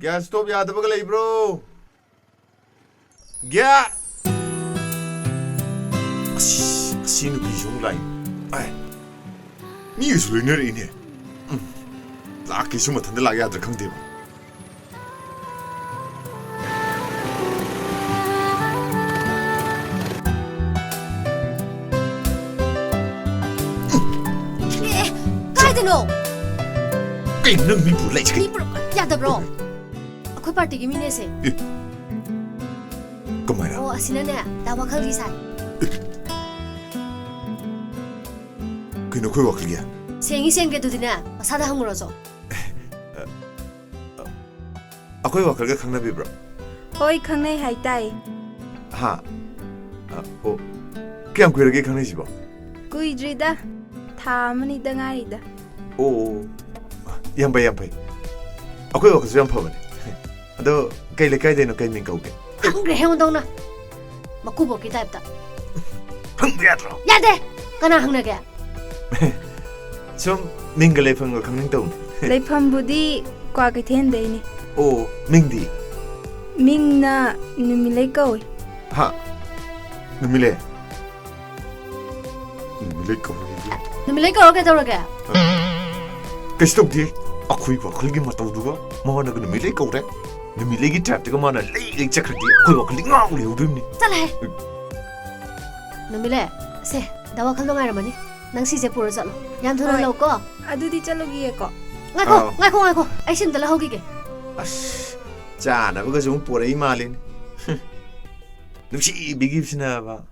ꯒ꯭ꯌꯥꯁ ꯁ꯭ꯇꯣꯞ ꯌꯥꯗꯕꯒ ꯂꯩꯕ꯭ꯔꯣ? ꯒ꯭ꯌꯥ-, ꯑꯁ, ꯑꯁꯤ ꯅꯨꯄꯤꯁꯨ ꯑꯃꯨꯛ ꯂꯥꯛꯏ꯫ ꯑꯥꯏ, ꯃꯤꯒꯁꯨ ꯂꯣꯏꯅꯔꯛꯏꯅꯦ꯫ ꯎꯝ, ꯂꯥꯛꯀꯦꯁꯨ ꯃꯊꯟꯇ ꯂꯥꯛ ꯌꯥꯗ꯭ꯔꯥ ꯈꯪꯗꯦꯕ꯫ ꯀꯩꯅꯣ ꯅꯪ ꯃꯤ ꯄꯨꯔ ꯂꯩꯁꯦ? ꯃꯤ ꯄꯨꯔꯛꯄ ꯌꯥꯗꯕ꯭ꯔꯣ? ꯑꯩꯈꯣꯏ ꯄꯥꯔꯇꯤꯒꯤ ꯃꯤꯅꯦꯁꯦ꯫ ꯀꯃꯥꯏꯅ? ꯑꯣ, ꯑꯁꯤꯅꯅꯦ, ꯗꯥ ꯋꯥꯈꯜꯒꯤ ꯁꯥꯏ꯫ ꯀꯩꯅꯣ ꯑꯩꯈꯣꯏ ꯋꯥꯈꯜꯒꯤ? ꯁꯦꯡꯉꯤ ꯁꯦꯡꯗꯦ ꯑꯗꯨꯗꯤꯅꯦ, ꯃꯁꯥꯗ ꯍꯪꯉꯨꯔꯣ ꯆꯣ꯫ ꯑꯩꯈꯣꯏ ꯋꯥꯈꯜꯒ ꯈꯪꯅꯕꯤꯕ꯭ꯔꯣ? ꯍꯣꯏ, ꯈꯪꯅꯩ ꯍꯥꯏꯇꯥꯏ꯫ ꯍꯥ? ꯑ, ꯑꯣ, ꯀꯌꯥꯝ ꯀꯨꯏꯔꯒꯦ ꯈꯪꯅꯩꯁꯤꯕꯣ? ꯀꯨꯏꯗ꯭ꯔꯤꯗ, ꯊꯥ ꯑꯃꯅꯤꯗ ꯉꯥꯏꯔꯤꯗ꯫ ꯑꯣ, ꯌꯥꯝ ꯐꯩ, ꯌꯥꯝ ꯐꯩ꯫ ꯑꯩꯈꯣꯏ ꯋꯥꯈꯜꯁꯨ ꯌꯥꯝ ꯐꯕꯅꯦ꯫ ꯑꯗꯣ ꯀꯩ ꯂꯩꯀꯥꯏꯗꯩꯅꯣ, ꯀꯩ ꯃꯤꯡ ꯀꯧꯒꯦ? ꯍꯪꯈ꯭ꯔꯦ ꯍꯦꯉꯣꯟꯗꯧꯅ꯫ ꯃꯀꯨꯕꯣꯛꯀꯤ ꯇꯥꯏꯞꯇ꯫ ꯍꯪꯕ ꯌꯥꯗ꯭ꯔꯣ? ꯌꯥꯗꯦ꯫ ꯀꯅꯥ ꯍꯪꯅꯒꯦ? ꯁꯨꯝ ꯃꯤꯡꯒ ꯂꯩꯐꯝꯒ ꯈꯪꯅꯤꯡ ꯇꯧꯅꯤ꯫ ꯂꯩꯐꯝꯕꯨꯗꯤ ꯀ꯭ꯋꯥ ꯀꯩꯊꯦꯜꯗꯩꯅꯦ꯫ ꯑꯣ, ꯃꯤꯡꯗꯤ? ꯃꯤꯡꯅ ꯅꯨꯃꯤꯠꯂꯩ ꯀꯧꯏ꯫ ꯍꯥ? ꯅꯨꯃꯤꯠꯂꯩ? ꯅꯨꯃꯤꯠꯂꯩ ꯀꯧꯔꯦ꯫ ꯅꯨꯃꯤꯠꯂꯩ ꯀꯧꯔ ꯀꯩꯗꯧꯔꯒꯦ? ꯀꯩꯁꯨ ꯇꯧꯗꯦ꯫ ꯑꯩꯈꯣꯏ ꯋꯥꯈꯜꯒꯤ ꯃꯇꯧꯗꯨꯒ ꯃꯥꯅꯒ ꯅꯨꯃꯤꯠꯂꯩ ꯀꯧꯔꯦ꯫ ꯅꯨꯃꯤꯠꯂꯩꯒꯤ ꯇꯥꯏꯞꯇꯒ ꯃꯥꯅ ꯂꯩ ꯂꯩ ꯆꯠꯈ꯭ꯔꯗꯤ ꯑꯩꯈꯣꯏ ꯋꯥꯈꯜꯗꯤ ꯉꯥꯎ ꯂꯩꯍꯧꯗꯣꯏꯅꯤ꯫ ꯆꯠꯂꯍꯦ꯫ ꯅꯨꯃꯤꯠꯂꯩ, ꯁꯦ, ꯗꯥ ꯋꯥꯈꯜꯗꯣ ꯉꯥꯏꯔꯝꯃꯅꯤ꯫ ꯅꯪ ꯁꯤꯁꯦ ꯄꯨꯔ ꯆꯠꯂꯣ꯫ ꯌꯥꯝ ꯊꯨꯅ ꯍꯣꯏ꯫ ꯂꯧꯀꯣ꯫ ꯑꯗꯨꯗꯤ ꯆꯠꯂꯨꯈꯤꯒꯦꯀꯣ꯫ ꯉꯥꯏꯈꯣ, ꯑꯥꯎ꯫ ꯉꯥꯏꯈꯣ, ꯉꯥꯏꯈꯣ꯫ ꯑꯩ ꯁꯤ ꯑꯝꯇ ꯂꯧꯍꯧꯈꯤꯒꯦ꯫ ꯑꯁ, ꯆꯥꯅꯕꯒꯁꯨ ꯑꯃꯨꯛ ꯄꯨꯔꯛꯏ ꯃꯥꯜꯂꯤꯅꯦ꯫ ꯅꯨꯡꯁꯤꯕꯤꯒꯤꯕꯁꯤꯅꯕ꯫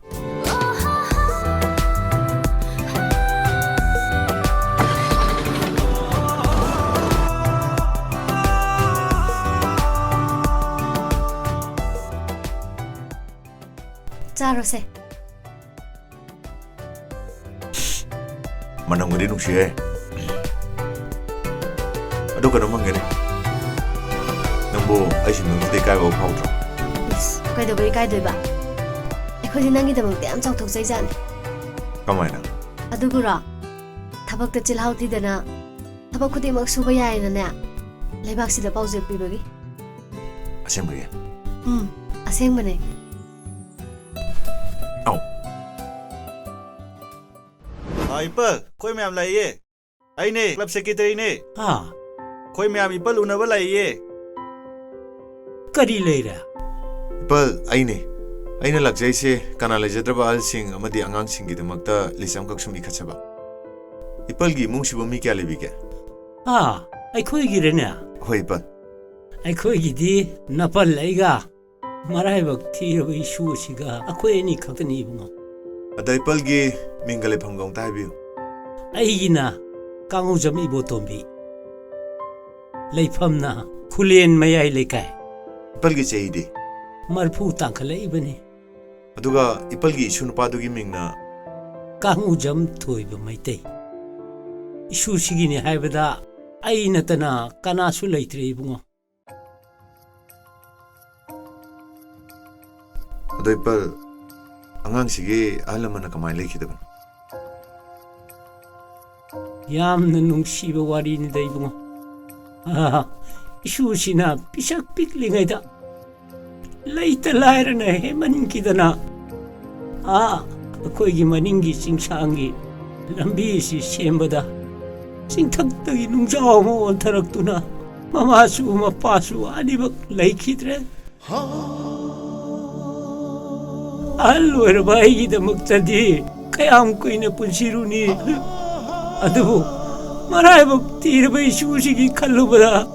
ꯆꯥꯔꯣꯁꯦ꯫ ꯃꯅꯝꯒꯗꯤ ꯅꯨꯡꯁꯤꯍꯦ꯫ ꯑꯗꯨ ꯀꯩꯅꯣꯝ ꯍꯪꯒꯦꯅꯦ, ꯅꯪꯕꯨ ꯑꯩ ꯁꯤꯟꯕꯁꯤꯗ ꯏꯀꯥꯏꯕ ꯐꯥꯎꯗ꯭ꯔꯣ? ꯏꯁ, ꯀꯩꯗꯧꯕꯩ ꯏꯀꯥꯏꯗꯣꯏꯕ? ꯑꯩꯈꯣꯏꯗꯤ ꯅꯪꯒꯤꯗꯃꯛꯇ ꯌꯥꯝ ꯆꯥꯎꯊꯣꯛꯆꯩꯖꯥꯠꯅꯤ꯫ ꯀꯃꯥꯏꯅ? ꯑꯗꯨꯕꯨꯔꯣ, ꯊꯕꯛꯇ ꯆꯤꯜꯍꯥꯎ ꯊꯤꯗꯅ ꯊꯕꯛ ꯈꯨꯗꯤꯡꯃꯛ ꯁꯨꯕ ꯌꯥꯏꯅꯅꯦ, ꯂꯩꯕꯥꯛꯁꯤꯗ ꯄꯥꯎꯖꯦꯜ ꯄꯤꯕꯒꯤ꯫ ꯑꯁꯦꯡꯕꯒꯤ? ꯎꯝ, ꯑꯁꯦꯡꯕꯅꯦ꯫ ꯑꯧ꯫ ꯑ, ꯏꯄꯜ, ꯑꯩꯈꯣꯏ ꯃꯌꯥꯝ ꯂꯥꯛꯏꯌꯦ꯫ ꯑꯩꯅꯦ, ꯀ꯭ꯂꯕ ꯁꯦꯀ꯭ꯔꯦꯇꯔꯤꯅꯦ꯫ ꯍꯥ? ꯑꯩꯈꯣꯏ ꯃꯌꯥꯝ ꯏꯄꯜ ꯎꯅꯕ ꯂꯥꯛꯏꯌꯦ꯫ ꯀꯔꯤ ꯂꯩꯔꯦ? ꯏꯄꯜ, ꯑꯩꯅꯦ꯫ ꯑꯩꯅ ꯂꯥꯛꯆꯩꯁꯦ ꯀꯅꯥ ꯂꯩꯖꯗ꯭ꯔꯕ ꯑꯍꯜꯁꯤꯡ ꯑꯃꯗꯤ ꯑꯉꯥꯡꯁꯤꯡꯒꯤꯗꯃꯛꯇ ꯂꯤꯁ ꯑꯃꯈꯛ ꯁꯨꯝ ꯏꯈꯠꯆꯕ꯫ ꯏꯄꯜꯒꯤ ꯏꯃꯨꯡꯁꯤꯕꯨ ꯃꯤ ꯀꯌꯥ ꯂꯩꯕꯤꯒꯦ? ꯍꯥ? ꯑꯩꯈꯣꯏꯒꯤꯔꯅꯦ? ꯍꯣꯏ, ꯏꯄꯜ꯫ ꯑꯩꯈꯣꯏꯒꯤꯗꯤ ꯅꯄꯜ ꯑꯩꯒ ꯃꯔꯥꯏꯕꯛ ꯊꯤꯔꯕ ꯏꯁꯨ ꯑꯁꯤꯒ ꯑꯩꯈꯣꯏ ꯑꯅꯤ ꯈꯛꯇꯅꯤ, ꯏꯕꯨꯡꯉꯣ꯫ ꯑꯗ ꯏꯄꯜꯒꯤ ꯃꯤꯡꯒ ꯂꯩꯐꯝꯒ ꯑꯃꯨꯛꯇ ꯍꯥꯏꯕꯤꯌꯨ꯫ ꯑꯩꯒꯤꯅ ꯀꯥꯡꯉꯧꯖꯝ ꯏꯕꯣꯇꯣꯝꯕꯤ, ꯂꯩꯐꯝꯅ ꯈꯨꯂꯦꯟ ꯃꯌꯥꯏ ꯂꯩꯀꯥꯏ꯫ ꯏꯄꯜꯒꯤ ꯆꯍꯤꯗꯤ? ꯃꯔꯐꯨ ꯇꯥꯡꯈꯠꯂꯛꯏꯕꯅꯤ꯫ ꯑꯗꯨꯒ ꯏꯄꯜꯒꯤ ꯏꯁꯨ ꯅꯨꯄꯥꯗꯨꯒꯤ ꯃꯤꯡꯅ? ꯀꯥꯡꯉꯨꯖꯝ ꯊꯣꯏꯕ ꯃꯩꯇꯩ꯫ ꯏꯁꯨꯁꯤꯒꯤꯅꯤ ꯍꯥꯏꯕꯗ ꯑꯩ ꯅꯠꯇꯅ ꯀꯅꯥꯁꯨ ꯂꯩꯇ꯭ꯔꯦ, ꯏꯕꯨꯡꯉꯣ꯫ ꯑꯗꯣ ꯏꯄꯜ, ꯑꯉꯥꯡꯁꯤꯒꯤ ꯑꯍꯜ ꯂꯃꯟꯅ ꯀꯃꯥꯏꯅ ꯂꯩꯈꯤꯗꯕꯅꯣ? ꯌꯥꯝꯅ ꯅꯨꯡꯁꯤꯕ ꯋꯥꯔꯤꯅꯤꯗ, ꯏꯕꯨꯡꯉꯣ꯫ ꯑꯥ, ꯏꯁꯨꯁꯤꯅ ꯄꯤꯁꯛ ꯄꯤꯛꯂꯤꯉꯩꯗ ꯂꯩꯇ ꯂꯥꯏꯔꯅ ꯍꯦꯟꯃꯟꯈꯤꯗꯅ, ꯑꯥ, ꯑꯩꯈꯣꯏꯒꯤ ꯃꯅꯤꯡꯒꯤ ꯆꯤꯡꯁꯥꯡꯒꯤ ꯂꯝꯕꯤ ꯑꯁꯤ ꯁꯦꯝꯕꯗ ꯆꯤꯡꯊꯛꯇꯒꯤ ꯅꯨꯡꯖꯥꯎ ꯑꯃ ꯑꯣꯟꯊꯔꯛꯇꯨꯅ ꯃꯃꯥꯁꯨ ꯃꯄꯥꯁꯨ ꯑꯅꯤꯃꯛ ꯂꯩꯈꯤꯗ꯭ꯔꯦ꯫ ꯑꯍꯜ ꯑꯣꯏꯔꯕ ꯑꯩꯒꯤꯗꯃꯛꯇꯗꯤ ꯀꯌꯥꯝ ꯀꯨꯏꯅ ꯄꯨꯟꯁꯤꯔꯨꯅꯤ? ꯑꯗꯨꯕꯨ ꯃꯔꯥꯏꯕꯛ ꯊꯤꯔꯕ ꯏꯁꯨꯁꯤꯒꯤ ꯈꯜꯂꯨꯕꯗ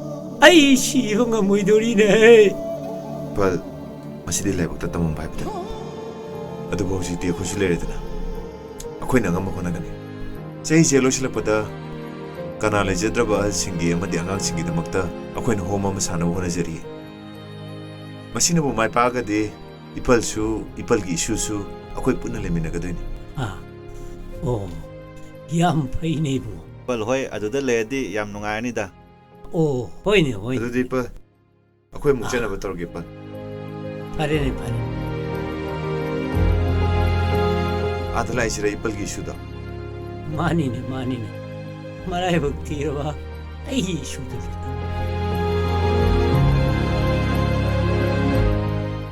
ꯑꯩ ꯁꯤꯕ ꯉꯝꯃꯣꯏꯗꯣꯔꯤꯅꯦ꯫ ꯄꯜ, ꯃꯁꯤꯗꯤ ꯂꯥꯏꯕꯛꯇ ꯇꯝꯃꯝꯕ ꯍꯥꯏꯕꯗꯨꯅꯤ꯫ ꯑꯗꯨꯕꯨ ꯍꯧꯖꯤꯛꯇꯤ ꯑꯩꯈꯣꯏꯁꯨ ꯂꯩꯔꯦꯗꯅ, ꯑꯩꯈꯣꯏꯅ ꯑꯉꯝꯕ ꯍꯣꯠꯅꯒꯅꯤ꯫ ꯆꯍꯤꯁꯦ ꯂꯣꯏꯁꯤꯜꯂꯛꯄꯗ ꯀꯅꯥ ꯂꯩꯖꯗ꯭ꯔꯕ ꯑꯍꯜꯁꯤꯡꯒꯤ ꯑꯃꯗꯤ ꯑꯉꯥꯡꯁꯤꯡꯒꯤꯗꯃꯛꯇ ꯑꯩꯈꯣꯏꯅ ꯍꯣꯝ ꯑꯃ ꯁꯥꯅꯕ ꯍꯣꯠꯅꯖꯔꯤ꯫ ꯃꯁꯤꯅꯕꯨ ꯃꯥꯏ ꯄꯥꯛꯑꯒꯗꯤ ꯏꯄꯜꯁꯨ, ꯏꯄꯜꯒꯤ ꯏꯁꯨꯁꯨ ꯑꯩꯈꯣꯏ ꯄꯨꯟꯅ ꯂꯩꯃꯤꯟꯅꯒꯗꯣꯏꯅꯤ꯫ ꯑꯥ, ꯑꯣ, ꯌꯥꯝ ꯐꯩꯅꯦ, ꯏꯕꯨꯡꯉꯣ꯫ ꯏꯄꯜ ꯍꯣꯏ ꯑꯗꯨꯗ ꯂꯩꯔꯗꯤ ꯌꯥꯝ ꯅꯨꯡꯉꯥꯏꯔꯅꯤꯗ꯫ ꯑꯣ, ꯍꯣꯏꯅꯦ, ꯍꯣꯏꯅꯦ꯫ ꯑꯗꯨꯗꯤ ꯏꯄꯜ, ꯑꯩꯈꯣꯏ ꯑꯃꯨꯛ ꯑꯥ꯫ ꯆꯠꯅꯕ ꯇꯧꯔꯒꯦ, ꯏꯄꯜ꯫ ꯐꯔꯦꯅꯦ, ꯐꯔꯦ꯫ ꯑꯥꯗ ꯂꯥꯛꯏꯁꯤꯔ ꯏꯄꯜꯒꯤ ꯏꯁꯨꯗꯣ? ꯃꯥꯅꯤꯅꯦ, ꯃꯥꯅꯤꯅꯦ꯫ ꯃꯔꯥꯏꯕꯛ ꯊꯤꯔꯕ ꯑꯩꯒꯤ ꯏꯁꯨꯗꯨꯅꯤ꯫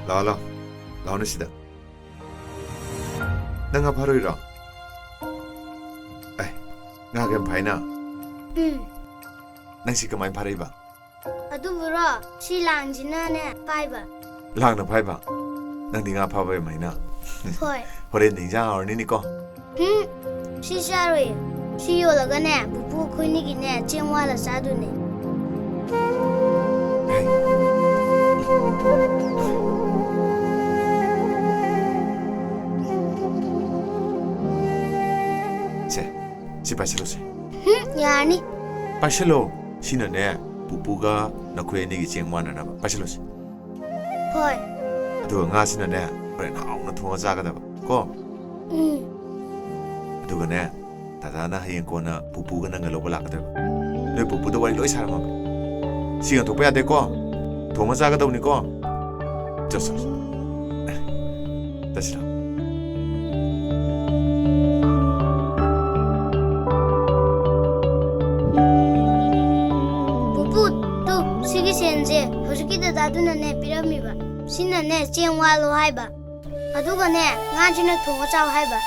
ꯂꯥꯛꯑꯣ, ꯂꯥꯛꯑꯣ꯫ ꯂꯥꯛꯑꯣꯅꯦ ꯁꯤꯗ꯫ ꯅꯪ ꯉꯥ ꯐꯥꯔꯨꯏꯔꯣ? ꯑꯦ, ꯉꯥ ꯀꯌꯥꯝ ꯐꯥꯏꯅ? ꯎꯝ꯫ ꯅꯪ ꯁꯤ ꯀꯃꯥꯏꯅ ꯐꯥꯔꯛꯏꯕ? ꯑꯗꯨꯕꯨꯔꯣ, ꯁꯤ ꯂꯥꯡꯁꯤꯅꯅꯦ ꯐꯥꯏꯕ꯫ ꯂꯥꯡꯅ ꯐꯥꯏꯕ? ꯅꯪꯗꯤ ꯉꯥ ꯐꯥꯕ ꯌꯥꯝ ꯍꯩꯅ꯫ ꯍꯣꯏ꯫ ꯍꯣꯔꯦꯟꯗꯤ ꯏꯟꯖꯥꯡ ꯍꯥꯎꯔꯅꯤꯅꯦꯀꯣ꯫ ꯍꯨꯝ, ꯁꯤ ꯆꯥꯔꯣꯏꯌꯦ꯫ ꯁꯤ ꯌꯣꯜꯂꯒꯅꯦ, ꯄꯨꯄꯨ ꯑꯩꯈꯣꯏꯅꯤꯒꯤꯅꯦ, ꯆꯦꯡ ꯋꯥꯜꯂ ꯆꯥꯗꯣꯏꯅꯦ꯫ ꯁꯦ, ꯁꯤ ꯄꯥꯏꯁꯤꯜꯂꯨꯁꯦ꯫ ꯍꯨꯝ, ꯌꯥꯔꯅꯤ꯫ ꯄꯥꯏꯁꯤꯜꯂꯣ꯫ ꯁꯤꯅꯅꯦ, ꯄꯨꯄꯨꯒ ꯅꯈꯣꯏ ꯑꯅꯤꯒꯤ ꯆꯦꯡ ꯋꯥꯟꯅꯅꯕ꯫ ꯄꯥꯏꯁꯤꯜꯂꯨꯁꯦ꯫ ꯍꯣꯏ꯫ ꯑꯗꯨꯒ ꯉꯥꯁꯤꯅꯅꯦ, ꯍꯣꯔꯦꯟ ꯍꯥꯎꯅ ꯊꯣꯡꯉ ꯆꯥꯒꯗꯕ ꯀꯣ꯫ ꯎꯝ꯫ ꯑꯗꯨꯒꯅꯦ, ꯗꯗꯥꯅ ꯍꯌꯦꯡ ꯀꯣꯟꯅ ꯄꯨꯄꯨꯒ ꯅꯪꯒ ꯂꯧꯕ ꯂꯥꯛꯀꯗꯣꯏꯕ꯫ ꯅꯣꯏ ꯄꯨꯄꯨꯗ ꯋꯥꯔꯤ ꯂꯣꯏ ꯁꯥꯔꯝꯃꯕ? ꯁꯤ ꯌꯦꯟꯊꯣꯛꯄ ꯌꯥꯗꯦꯀꯣ꯫ ꯊꯣꯡꯉ ꯆꯥꯒꯗꯧꯅꯤꯀꯣ꯫ ꯆꯠꯁꯤ, ꯆꯠꯁꯤ꯫ ꯆꯠꯁꯤ ꯂꯥꯎ꯫ ꯄꯨꯄꯨ, ꯇꯨ, ꯁꯤꯒꯤ ꯁꯦꯟꯁꯦ ꯍꯧꯖꯤꯛꯀꯤ ꯗꯗꯥꯗꯨꯅꯅꯦ ꯄꯤꯔꯝꯃꯤꯕ꯫ ꯁꯤꯅꯅꯦ ꯆꯦꯡ ꯋꯥꯜꯂꯣ ꯍꯥꯏꯕ꯫ ꯑꯗꯨꯒꯅꯦ, ꯉꯥꯁꯤꯅ ꯊꯣꯡꯉ ꯆꯥꯎ ꯍꯥꯏꯕ꯫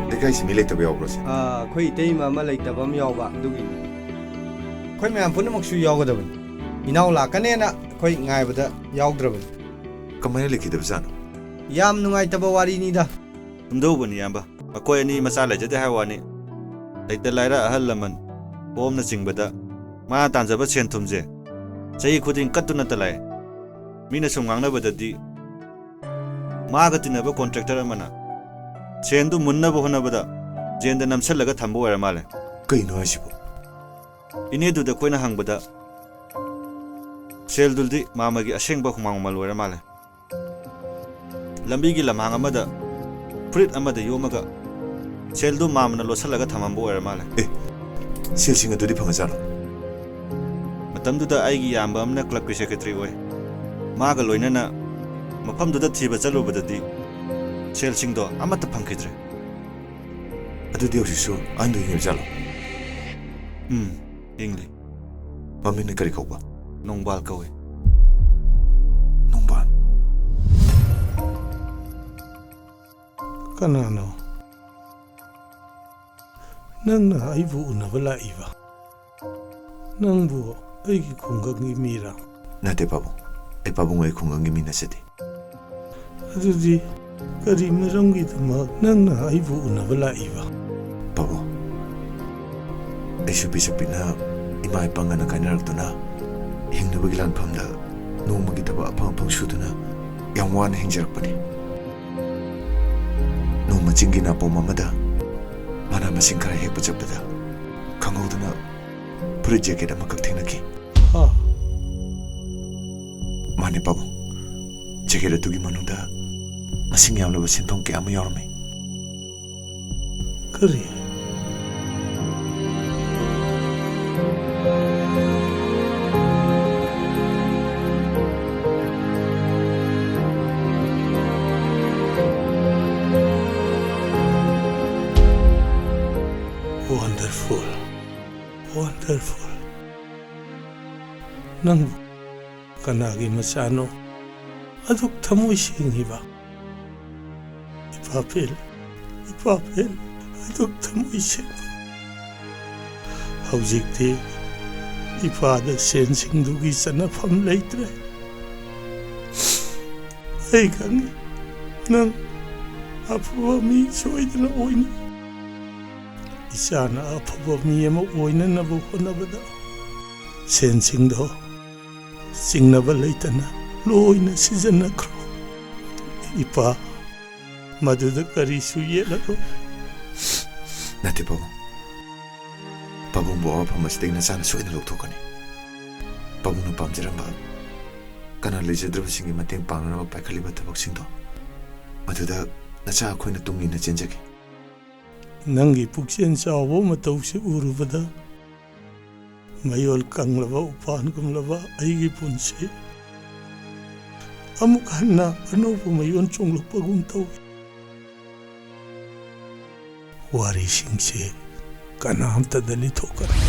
ꯂꯩꯀꯥꯏꯁꯤ ꯃꯤ ꯂꯩꯇꯕ ꯌꯥꯎꯕ꯭ꯔꯣ, ꯁꯦ? ꯑꯥ, ꯑꯩꯈꯣꯏ ꯏꯇꯩꯃ ꯑꯃ ꯂꯩꯇꯕ ꯑꯃ ꯌꯥꯎꯕ, ꯑꯗꯨꯒꯤꯅꯤ꯫ ꯑꯩꯈꯣꯏ ꯃꯌꯥꯝ ꯄꯨꯝꯅꯃꯛꯁꯨ ꯌꯥꯎꯒꯗꯕꯅꯤ꯫ ꯏꯅꯥꯎ ꯂꯥꯛꯀꯅꯦꯅ ꯑꯩꯈꯣꯏ ꯉꯥꯏꯕꯗ ꯌꯥꯎꯗ꯭ꯔꯕꯅꯤ꯫ ꯀꯃꯥꯏꯅ ꯂꯩꯈꯤꯗꯕꯖꯥꯠꯅꯣ? ꯌꯥꯝ ꯅꯨꯡꯉꯥꯏꯇꯕ ꯋꯥꯔꯤꯅꯤꯗ꯫ ꯁꯨꯝꯗꯧꯕꯅꯤ, ꯏꯌꯥꯝꯕ꯫ ꯃꯈꯣꯏ ꯑꯅꯤ ꯃꯆꯥ ꯂꯩꯖꯗꯦ ꯍꯥꯏꯕ ꯋꯥꯅꯤ꯫ ꯂꯩꯇ ꯂꯥꯏꯔ, ꯑꯍꯜ ꯂꯃꯟ, ꯄꯣꯝꯅꯆꯤꯡꯕꯗ ꯃꯥꯅ ꯇꯥꯟꯖꯕ ꯁꯦꯟ ꯊꯨꯝꯁꯦ ꯆꯍꯤ ꯈꯨꯗꯤꯡ ꯀꯠꯇꯨꯅꯇ ꯂꯥꯛꯑꯦ꯫ ꯃꯤꯅ ꯁꯨꯝ ꯉꯥꯡꯅꯕꯗꯗꯤ ꯃꯥꯒ ꯇꯤꯟꯅꯕ ꯀꯣꯟꯇ꯭ꯔꯦꯛꯇꯔ ꯑꯃꯅ ꯁꯦꯟꯗꯨ ꯃꯨꯟꯅꯕ ꯍꯣꯠꯅꯕꯗ ꯖꯦꯟꯗ ꯅꯝꯁꯤꯜꯂꯒ ꯊꯝꯕ ꯑꯣꯏꯔ ꯃꯥꯜꯂꯦ꯫ ꯀꯩꯅꯣ ꯍꯥꯏꯁꯤꯕꯣ? ꯏꯅꯦꯗꯨꯗ ꯑꯩꯈꯣꯏꯅ ꯍꯪꯕꯗ, ꯁꯦꯜꯗꯨꯗꯤ ꯃꯥꯃꯒꯤ ꯑꯁꯦꯡꯕ ꯍꯨꯃꯥꯡ ꯃꯃꯜ ꯑꯣꯏꯔ ꯃꯥꯜꯂꯦ꯫ ꯂꯝꯕꯤꯒꯤ ꯂꯝꯍꯥꯡ ꯑꯃꯗ ꯐꯨꯔꯤꯠ ꯑꯃꯗ ꯌꯣꯝꯃꯒ ꯁꯦꯜꯗꯨ ꯃꯥꯃꯅ ꯂꯣꯠꯁꯤꯜꯂꯒ ꯊꯝꯃꯝꯕ ꯑꯣꯏꯔ ꯃꯥꯜꯂꯦ꯫ ꯑꯦ, ꯁꯦꯜꯁꯤꯡ ꯑꯗꯨꯗꯤ ꯐꯪꯉꯖꯥꯠꯂꯣ? ꯃꯇꯝꯗꯨꯗ ꯑꯩꯒꯤ ꯏꯌꯥꯝꯕ ꯑꯃꯅ ꯀ꯭ꯂꯕꯀꯤ ꯁꯦꯀ꯭ꯔꯦꯇꯔꯤ ꯑꯣꯏ꯫ ꯃꯥꯒ ꯂꯣꯏꯅꯅ ꯃꯐꯝꯗꯨꯗ ꯊꯤꯕ ꯆꯠꯂꯨꯕꯗꯗꯤ ꯁꯦꯜꯁꯤꯡꯗꯣ ꯑꯃꯠꯇ ꯐꯪꯈꯤꯗ꯭ꯔꯦ꯫ ꯑꯗꯨꯗꯤ ꯍꯧꯖꯤꯛꯁꯨ ꯑꯍꯟꯗꯨ ꯍꯤꯡꯉꯤꯕꯖꯥꯠꯂꯣ? ꯎꯝ, ꯍꯤꯡꯂꯤ꯫ ꯃꯃꯤꯡꯅ ꯀꯔꯤ ꯀꯧꯕ? ꯅꯣꯡꯕꯥꯜ ꯀꯧꯏ꯫ ꯅꯣꯡꯕꯥꯜ? ꯀꯅꯥꯅꯣ? ꯅꯪꯅ ꯑꯩꯕꯨ ꯎꯅꯕ ꯂꯥꯛꯏꯕ? ꯅꯪꯕꯨ ꯑꯩꯒꯤ ꯈꯨꯡꯒꯪꯒꯤ ꯃꯤꯔꯥ? ꯅꯠꯇꯦ ꯄꯥꯕꯨꯡ, ꯑꯩ ꯄꯥꯕꯨꯡ ꯍꯣꯏ ꯈꯨꯡꯒꯪꯒꯤ ꯃꯤ ꯅꯠꯆꯗꯦ꯫ ꯑꯗꯨꯗꯤ ꯀꯔꯤ ꯃꯔꯝꯒꯤꯗꯃꯛ ꯅꯪꯅ ꯑꯩꯕꯨ ꯎꯅꯕ ꯂꯥꯛꯏꯕ? ꯄꯥꯕꯨꯡ, ꯑꯩꯁꯨ ꯄꯤꯁꯛ ꯄꯤꯛꯅ ꯏꯃꯥ ꯏꯄꯥ ꯉꯟꯅ ꯀꯥꯏꯅꯔꯛꯇꯨꯅ ꯍꯤꯡꯅꯕꯒꯤ ꯂꯥꯟꯐꯝꯗ ꯅꯣꯡꯃꯒꯤ ꯊꯕꯛ ꯑꯐꯪ ꯑꯐꯪ ꯁꯨꯗꯨꯅ ꯌꯥꯝ ꯋꯥꯅ ꯍꯤꯡꯖꯔꯛꯄꯅꯤ꯫ ꯅꯣꯡꯃ ꯆꯤꯡꯒꯤ ꯅꯥꯄꯣꯝ ꯑꯃꯗ ꯃꯅꯥ ꯃꯁꯤꯡ ꯈꯔ ꯍꯦꯛꯄ ꯆꯠꯄꯗ ꯈꯪꯍꯧꯗꯅ ꯐꯨꯔꯤꯠ ꯖꯦꯀꯦꯠ ꯑꯃꯈꯛ ꯊꯦꯡꯅꯈꯤ꯫ ꯍꯥ? ꯃꯥꯅꯦ ꯄꯥꯕꯨꯡ, ꯖꯦꯀꯦꯠ ꯑꯗꯨꯒꯤ ꯃꯅꯨꯡꯗ ꯃꯁꯤꯡ ꯌꯥꯝꯂꯕ ꯁꯦꯟꯐꯝ ꯀꯌꯥ ꯑꯃ ꯌꯥꯎꯔꯝꯃꯤ꯫ ꯀꯔꯤ? Wonderful, wonderful. ꯅꯪꯕꯨ ꯀꯅꯥꯒꯤ ꯃꯆꯥꯅꯣ ꯑꯗꯨꯛ ꯊꯃꯣꯏ ꯁꯦꯡꯉꯤꯕ? ꯏꯄꯥ ꯄꯦꯜꯂꯦ, ꯏꯄꯥ ꯄꯦꯜꯂꯦ, ꯑꯗꯨꯛ ꯊꯃꯣꯏ ꯁꯦꯡꯕ꯫ ꯍꯧꯖꯤꯛꯇꯤ ꯏꯄꯥꯗ ꯁꯦꯟꯁꯤꯡꯗꯨꯒꯤ ꯆꯠꯅꯐꯝ ꯂꯩꯇ꯭ꯔꯦ꯫ ꯑꯩ ꯈꯪꯉꯤ, ꯅꯪ ꯑꯐꯕ ꯃꯤ ꯁꯣꯏꯗꯅ ꯑꯣꯏꯅꯤ꯫ ꯏꯆꯥꯅ ꯑꯐꯕ ꯃꯤ ꯑꯃ ꯑꯣꯏꯅꯅꯕ ꯍꯣꯠꯅꯕꯗ ꯁꯦꯟꯁꯤꯡꯗꯣ ꯆꯤꯡꯅꯕ ꯂꯩꯇꯅ ꯂꯣꯏꯅ ꯁꯤꯖꯤꯟꯅꯈ꯭ꯔꯣ꯫ ꯏꯄꯥ ꯃꯗꯨꯗ ꯀꯔꯤꯁꯨ ꯌꯦꯠꯂꯔꯣꯏ꯫ ꯅꯠꯇꯦ ꯄꯥꯕꯨꯡ, ꯄꯥꯕꯨꯡꯕꯨ ꯑꯋꯥꯐꯝ ꯑꯁꯤꯗꯒꯤ ꯅꯆꯥꯅ ꯁꯣꯏꯗꯅ ꯂꯧꯊꯣꯛꯀꯅꯤ꯫ ꯄꯥꯕꯨꯡꯅ ꯄꯥꯝꯖꯔꯝꯕ, ꯀꯅꯥ ꯂꯩꯖꯗ꯭ꯔꯕꯁꯤꯡꯒꯤ ꯃꯇꯦꯡ ꯄꯥꯡꯅꯅꯕ ꯄꯥꯏꯈꯠꯂꯤꯕ ꯊꯕꯛꯁꯤꯡꯗꯣ, ꯃꯗꯨꯗ ꯅꯆꯥ ꯑꯩꯈꯣꯏꯅ ꯇꯨꯡ ꯏꯟꯅ ꯆꯦꯟꯖꯒꯦ꯫ ꯅꯪꯒꯤ ꯄꯨꯛꯆꯦꯜ ꯆꯥꯎꯕ ꯃꯇꯧꯁꯤ ꯎꯔꯨꯕꯗ ꯃꯌꯣꯜ ꯀꯪꯂꯕ ꯎꯄꯥꯟꯒꯨꯝꯂꯕ ꯑꯩꯒꯤ ꯄꯨꯟꯁꯤ ꯑꯃꯨꯛ ꯍꯟꯅ ꯑꯅꯧꯕ ꯃꯌꯣꯟ ꯆꯣꯡꯂꯛꯄꯒꯨꯝ ꯇꯧꯏ꯫ ꯋꯥꯔꯤꯁꯤꯡꯁꯦ ꯀꯅꯥꯝꯇꯗ ꯂꯤꯊꯣꯛꯀꯅꯨ꯫